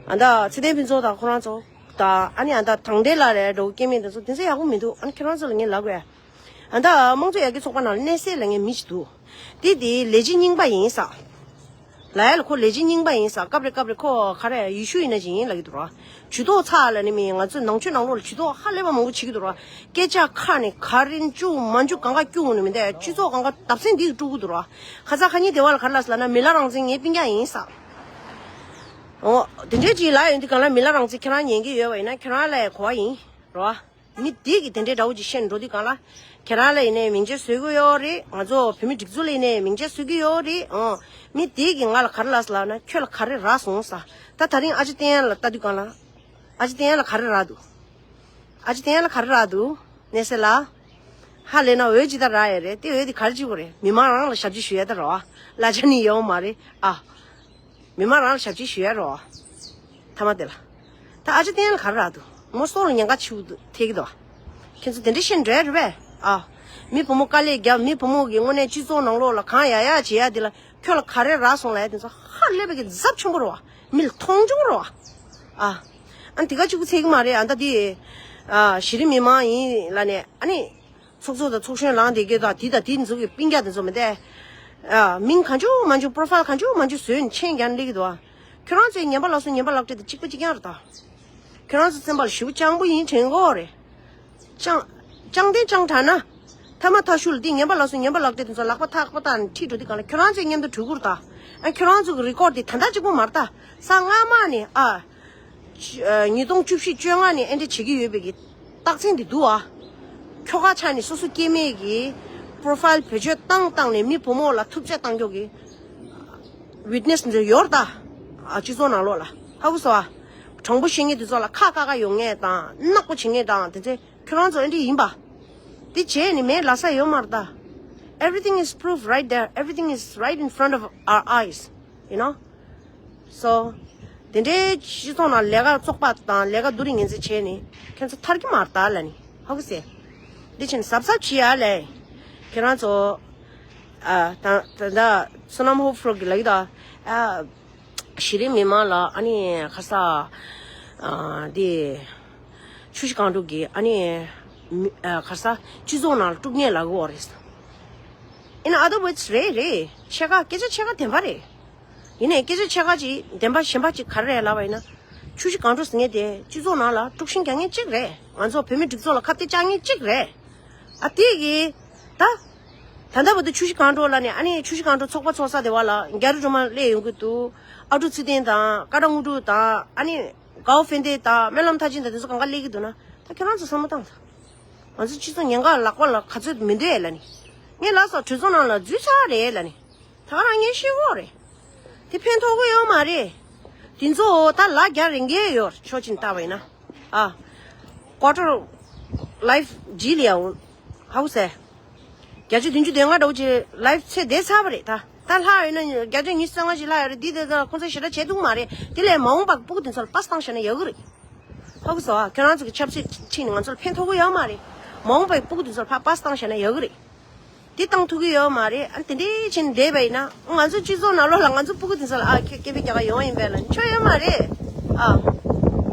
ཨ་ད་ཚེ་བརྟན་ཕུན་ཚོགས་དང་ཁོ་རང་ཚོ་དང་། ཨ་ནི་ཨ་ད་དང་འབྲེལ་ལ་རེད་འགྲོ་སྐྱེ་དམན་དེ་ཚོ་དེ་ཚོ་ཡག་པོ་མི་འདུག་ཨ་ནི་ཁྱེད་རང་ཚོ་ལ་ངས་ལབ་དགོས། ཨ་ད་དམངས་གཙོ་ཡར་རྒྱས་ཚོགས་པ་ནང་ལ་གནས་སྲིད་ལ་ངས་མི་ཞིག་འདུག་དེ་དེ་ལས་བྱེད་རྙིང་པ་ཡིན་ས། ལ་ཡ་ལ་ཁོ་ལས་བྱེད་རྙིང་པ་ཡིན་ས། སྐབས་རེ་སྐབས་རེ་ཁོ་ག་རེ་ཡེ་ཤུ་ཡིན་ན་ཅིག་ཡིན་ལབ་ཀྱི་འདུག་ར། ཇུས་གཏོགས་ཚ་ལ་ནི་མི་ང་ཚོའི་ནང་ཆོས་ནང་ལོགས་ལ་ཇུས་གཏོགས་ཧ་ལས་པ་མང་པོ་བྱེད་ཀྱི་འདུག་ར། སྐད་ཆ་ཁ་ནས་ག་རེ་འཇུ་མ་འཇུ་གང་ག་སྐྱུག་ནས་མི་འདས། སྤྱི་ཚོགས་གང་ག་བརྡབ་གསིག་འདི་དཀྲུག་གི་འདུག་ར། ཁ་ཚ་ཁ་ཉིན་དེ་བ་ལ་ག་རེ་ལབ་ཟེར་ལབ་ན། མི་ལ་རང་བཙན་ངའི་སྤུན་ཀྱག་ཡིན་ས། འོ། དེ་འདྲའི་ཅིག་ལབ་ཡོང་དུས་གང་ལ་མི་ལ་རང་བཙན་ཁྱེད་རང་ཉན་གྱི་ཡོད་པ་ཡིན་ན་ཁྱེད་རང་ལ་གོ་བ་ཡིན། རོ། མི་དེ་གིས་དེ་འདྲའི་འདྲ་བོ་ཅིག་བཤད་འགྲོ་དུས་གང་ལ། ཁྱེད་རང་ལ་ཡིན་ནའི་མིང་ཆད་བཟོ་གི་ཡོད་རེད། ང་ཚོ་བོད་མི་སྒྲིག་འཛུགས་ལ་ཡིན་ནའི་མིང་ཆད་བཟོ་གི་ཡོད་རེད། ཨང་། མི་དེ་གིས་ང་ལ་ག་རེ་ལབ་ཟེར་ལབ་ན། ཁྱོད་ལ་ག་རེ་རག་སོང་ས། ད་ད་རིང་ཨ་ཅག་བསྟན་ལ་ལྟ་དུས་གང་ལ། ཨ་ཅག་བསྟན་ལ་ག་རེ་རག་འདུག་ཨ་ཅག་བསྟན་ལ་ག་རེ་རག་འདུག་གནས་ཚུལ་ལ། ཧ་ལས་ན་འོས་ཇི་ལྟར་རག་ཡོད་རེད། དེ་འོས་དེ་ག་རེ་བྱེད་དགོས་རེད། མི་མང་རང་ལ་ཞབས་ཕྱི་ཞུ་ཡ་ད་རོ། གླ་ཆ་ནི་ཡོད་མ་རེད་ཨ། མི་མང་རང་ལ་ཞབས་ཕྱི་ཞུ་ཡ་རོ། ཐ་མ་དེ་ལ། ད་ཨ་ཅག་བསྟན་ལ་ག་རེ་རག་འདུག་མོ་སྲོག་ལ་ཉེན་ཁ་ཆེ་པོ་འདུག་ཐེབས་ཀྱི་འདུག་ཁྱེད་ཚོ་དེ་འདྲ་བཤད་འགྲོ་ཡ་རེད་པས་ཨ། མི་བུ་མོ་དཀའ་ལས་རྒྱབ། མི་བུ་མོ་གི་དངོས་གནས་སྤྱི་ཚོགས་ནང་ལོགས་ལ་གང་ཡག་ཡག་བྱེད་ཡ་དེ་ལ་ཁྱོད་ལ་ག་རེ་རག་སོང་ལབ་ཡ་དེ་ཚོ་ཧ་ལས་པའི་གི་ཚབས་ཆེན་པོ་རེད་བ། མི་ལ་མཐོང་ཆུང་རེད་བ། ཨ། ཨ་ནི་དེ་ག་གཅིག་པུ་ཚད་ཀྱི་མ་རེད། ཨ་ད་དེ། ཨ། གཞི་རིམ་མི་མང་ཡིན་ལབ་ནས་ཨ་ནི། ཚོགས་གཙོ་དང་ཚོགས་གཞོན་ལངས་བསྡད་མཁན་དང་དེ་དང་དེ་ཚོ་གི་སྤུན་ཀྱག་དེ་ཚོ་མི་འདས། ཨ། མིང་གང་བྱུང་མང་བྱུང་པོ་རོ་ཕའིལ་གང་བྱུང་མང་བྱུང་བཟོས་ནས་མཆན་རྒྱག་ནས་སླེབས་ཀྱི་འདུག་ཁྱོད་རང་ཚོའི་ངན་པ་ལག་བཟོ་ངན་པ་ལག་སྤྲད་དེ་གཅིག་པ་གཅིག་རྐྱང་རེད་ད། ཁྱོད་རང་ཚོ་བཙན་པ་ལ་ཞེ་པོ་སྤྱང་པོ་ཡིན་དྲན་གྱི་ཡོད་རེད། སྤྱང་། སྤྱང་དེ་སྤྱང་དྲགས་ན། ཐ་མ་ཐག་ཤུལ་ལ་དེ་ངན་པ་ལག་བཟོ་ངན་པ་ལག་སྤྲད་དེ་ཚོ་ལག་པ་ཐག་པ་བཏགས་ནས་ཁྲིད་འགྲོ་དུས་གང་ལ་ཁྱོད་རང་ཚོའི་མཉམ་དུ་གྲོས་བསྡུར་དང་། ཨ། ཁྱོད་རང་ཚོ་གི་རི་ཀོར་དེ་ད་ལྟ་གཅིག་པོ་མ་རེད་ད། ས་སྔ་མ་ནས་ཨ། ཉིས་སྟོང་བཅུ་བཞི་བཅོ་ལྔ་ནས་ཨེ་འདྲ་བྱེད་ཀྱི་ཡོད་པའི་གི་རྟགས་མཚན་དེ་འདུག་ཨ། ཁྱོ་ག་ཆ་ནས་སོ་སོ་སྐྱེ་དམན་གྱི་པོ་རོ་ཕའིལ་བེད་སྤྱོད་བཏང་བཏང་ནས་མི་བུ་མོ་ལ་ཐུབ་ཚད་བཏང་ཀྱོག་གི་ཝིཊ་ནེ་སི་འདི་ཡོད་རེད་ད། ཨ། སྤྱི་ཚོགས་ནང་ལོགས་ལ་ཧ་གོ་སོང་ཨ། དྲང་པོ་བཤད་མཁན་དེ་ཚོ་ལ་ཁ་བཀག་ག་ཡོང་མཁན་དང་ནག་པོ་བྱེད་མཁན་དང་དེ་ཚོ་ཁྱོད་རང་ཚོ་ཨེ་འདྲ་ཡིན་པ། དེ་བྱས་ནས་མེད་ལབ་ས་ཡོད་མ་རེད་ད། Everything is proof right there. Everything is right in front of our eyes. You know? So དེ་འདྲའི་སྤྱི་ཚོགས་ནང་ལས་ཀ་བཙོག་པ་དང་ལས་ཀ་སྡུག་རུ་ངན་ཚད་བྱས་ནས་ཁྱོད་ཚོ་ཐར་གྱི་མ་རེད་ད་ལབ་ནས་ཧ་གོ་སོང་། འདི་ཕྱིན་གཟབ་གཟབ་བྱེད་ཡ་ལས། ཁྱེད་རང་ཚོ་ཨ་ད་ད་ད་བསོད་ནམས་ཧོབ་ཧྥོར་གི་ལ་ཡི་ད་ཨ་གཞི་རིམ་མི་མང་ལ་ཨ་ནི་ཁ་ས་ཨ་དེ་ཆུ་བཞི་སྒང་དྲུག་གི་ཨ་ནི་མི་ཨ་ཁ་ས་སྤྱི་ཚོགས་ནང་ལ་དཀྲུག་ཉེས་ལ་གོ་རེད། In other words རེད་རེད། ཕྱེད་ཀ་སྐད་ཆ་ཕྱེད་ཀ་བདེན་པ་རེད། ཡིན་ནའི་སྐད་ཆ་ཕྱེད་ཀ་ཅིག་བདེན་པ་གཞན་པ་ཅིག་ག་རེ་རེད་ལབ་པ་ཡིན་ན། ཆུ་བཞི་སྒང་དྲུག་ཟེར་མཁན་དེ་སྤྱི་ཚོགས་ནང་ལ་དཀྲུག་ཤིང་རྒྱག་མཁན་གཅིག་རེད། ང་ཚོ་བོད་མི་སྒྲིག་འཛུགས་ལ་ཁ་གཏད་བཅག་མཁན་གཅིག་རེད། ཨ་དེ་གིས་ད་ད་ལྟ་བར་དུ་ཆུ་བཞི་སྒང་དྲུག་ལ་ནི་ཨ་ནི་ཆུ་བཞི་སྒང་དྲུག་ཚོགས་པ་ཚོགས་ས་དེ་བ་ལ་རྒྱ་རི་སྒྲོལ་མ་སླེབས་ཡོང་གི་འདུག་ཨ་ཀྲུག་ཚེ་བརྟན་དང་ཀ་ཏྲ་དངོས་གྲུབ་དང་ཨ་ནི་གའོ་ཧྥེན་ཏེ་དང་སྨོན་ལམ་མཐར་ཕྱིན་དང་དེ་ཚོ་གང་ག་སླེབས་ཀྱི་འདུག་ན། ད་ཁྱོད་རང་ཚོ་བསམ་བློ་བཏང་ད། ང་ཚོ་སྤྱི་ཚོགས་ཉེན་ཁ་ལག་པ་ལ་ག་ཚོད་མི་འདོད་ལ་ནི། ངས་ལབ་སོང་གྲོས་ཚོགས་ནང་ལ་འཛུལ་ཚར་རེད་ལ་ནི། ད་ག་རང་ངས་ཤེས་གོ་རེད། དེ་ཕན་ཐོགས་ཀྱི་ཡོད་མ་རེད། དེ་ཚོ་ད་ལ་རྒྱ་རེ་འགས་ཡོད་ཕྱོགས་གཅིག་ནས་བལྟས་པ་ཡིན་ན། ཨ། ཀོ་ཊར་ལའིཕ་ཇི་ལི་ཡ་འོ། ཧའུ་སེ། བརྒྱ་ཆ་བདུན་ཅུ་དོན་ལྔ་འདྲ་བོ་ཅིག་ལའིཕ་ཚད་བསྡད་ཚར་བ་རེད་ད། ད་ལྷག་ཡོད་ན་བརྒྱ་ཆ་ཉི་ཤུ་རྩ་ལྔ་ཞིག་ལྷག་ཡོད་རེད། འདི་དེ་ཚོ་ཁོང་ཚོ་ཞེ་དྲག་བྱས་འདུག་མ་རེད། དེ་ལས་མ་འོངས་པ་སྤུ་གུ་དེ་ཚོ་ལ་པཱ་སི་བཏང་བཞག་ན་ཡག་གི་རེད། ཧ་གོ་སོང་ཨ། ཁྱོད་རང་ཚོ་གི་ཆབ་སྲིད་ཁྲིད་ནས་ང་ཚོ་ལ་ཕན་ཐོགས་ཀྱི་ཡོད་མ་རེད། མ་འོངས་པའི་སྤུ་གུ་དེ་ཚོ་ལ་ཕར་པཱ་སི་བཏང་བཞག་ན་ཡག་གི་རེད། དེ་བཏང་ཐུབ་ཀྱི་ཡོད་མ་རེད། ཨ་དེ་འདྲའི་ཕྱིན་བསྡད་པ་ཡིན་ན་ང་ཚོ་སྤྱི་ཚོགས་ནང་ལོགས་ལ་ང་ཚོ་སྤུ་གུ་དེ་ཚོ་ལ་ཨ་ཁྱེད་སྐད་འབོད་རྒྱག་ག་ཡོང་ཡིན་པས་ལ་ཆོ་ཡོད་མ་རེད། ཨ་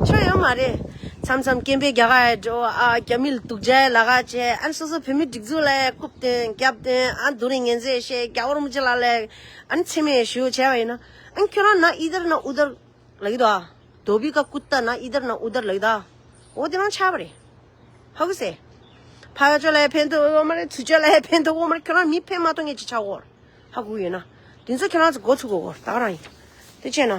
ཆོ་ཡོད་མ་རེད། མཚམས་མཚམས་སྐད་འབོད་རྒྱག་ག་འགྲོ། ཨ་རྒྱ་མི་ལ་སྡུག་ཅག་ལབ་ག་བྱས། ཨ་སོ་སོ་བོད་མི་སྒྲིག་འཛུགས་ལ་རྐུབ་སྟོན་རྒྱབ་སྟོན། ཨ་སྡུག་རུས་ངན་ཚད་བཤད། རྒྱལ་བ་རིན་པོ་ཆེ་ལགས་ལ་ཨ་མཚན་སྨད་ཞུ་བྱས་པ་ཡིན་ན། ཨ་ཁྱོད་རང་ན་ཨི་དར་ན་ཨུ་དར་ལབ་ཀྱི་འདུག་ཨ། धोबी का कुत्ता ना इधर ना उधर ལབ་ཀྱི་འདུག་ཨ། འོ་དེ་རང་ཆགས་པ་རེད། ཧ་གོ་སོང་ཨ། ཕ་ཡ་ཅོ་ལ་ཡ་ཕན་ཐོགས་ཡོད་མ་རེད། ཚུ་ཅོ་ལ་ཡ་ཕན་ཐོགས་ཡོད་མ་རེད། ཁྱོད་རང་མི་ཕན་མ་ཐོགས་མཁན་ཅིག་ཆགས་ཡོད་རེད། ཧ་གོ་ཡོད་ན། དེ་ཚོ་ཁྱོད་རང་ཚོ་མགོ་ཚོས་དགོས་གོ། ད་ག་རང་ཡིན། དེ་བྱས་ན།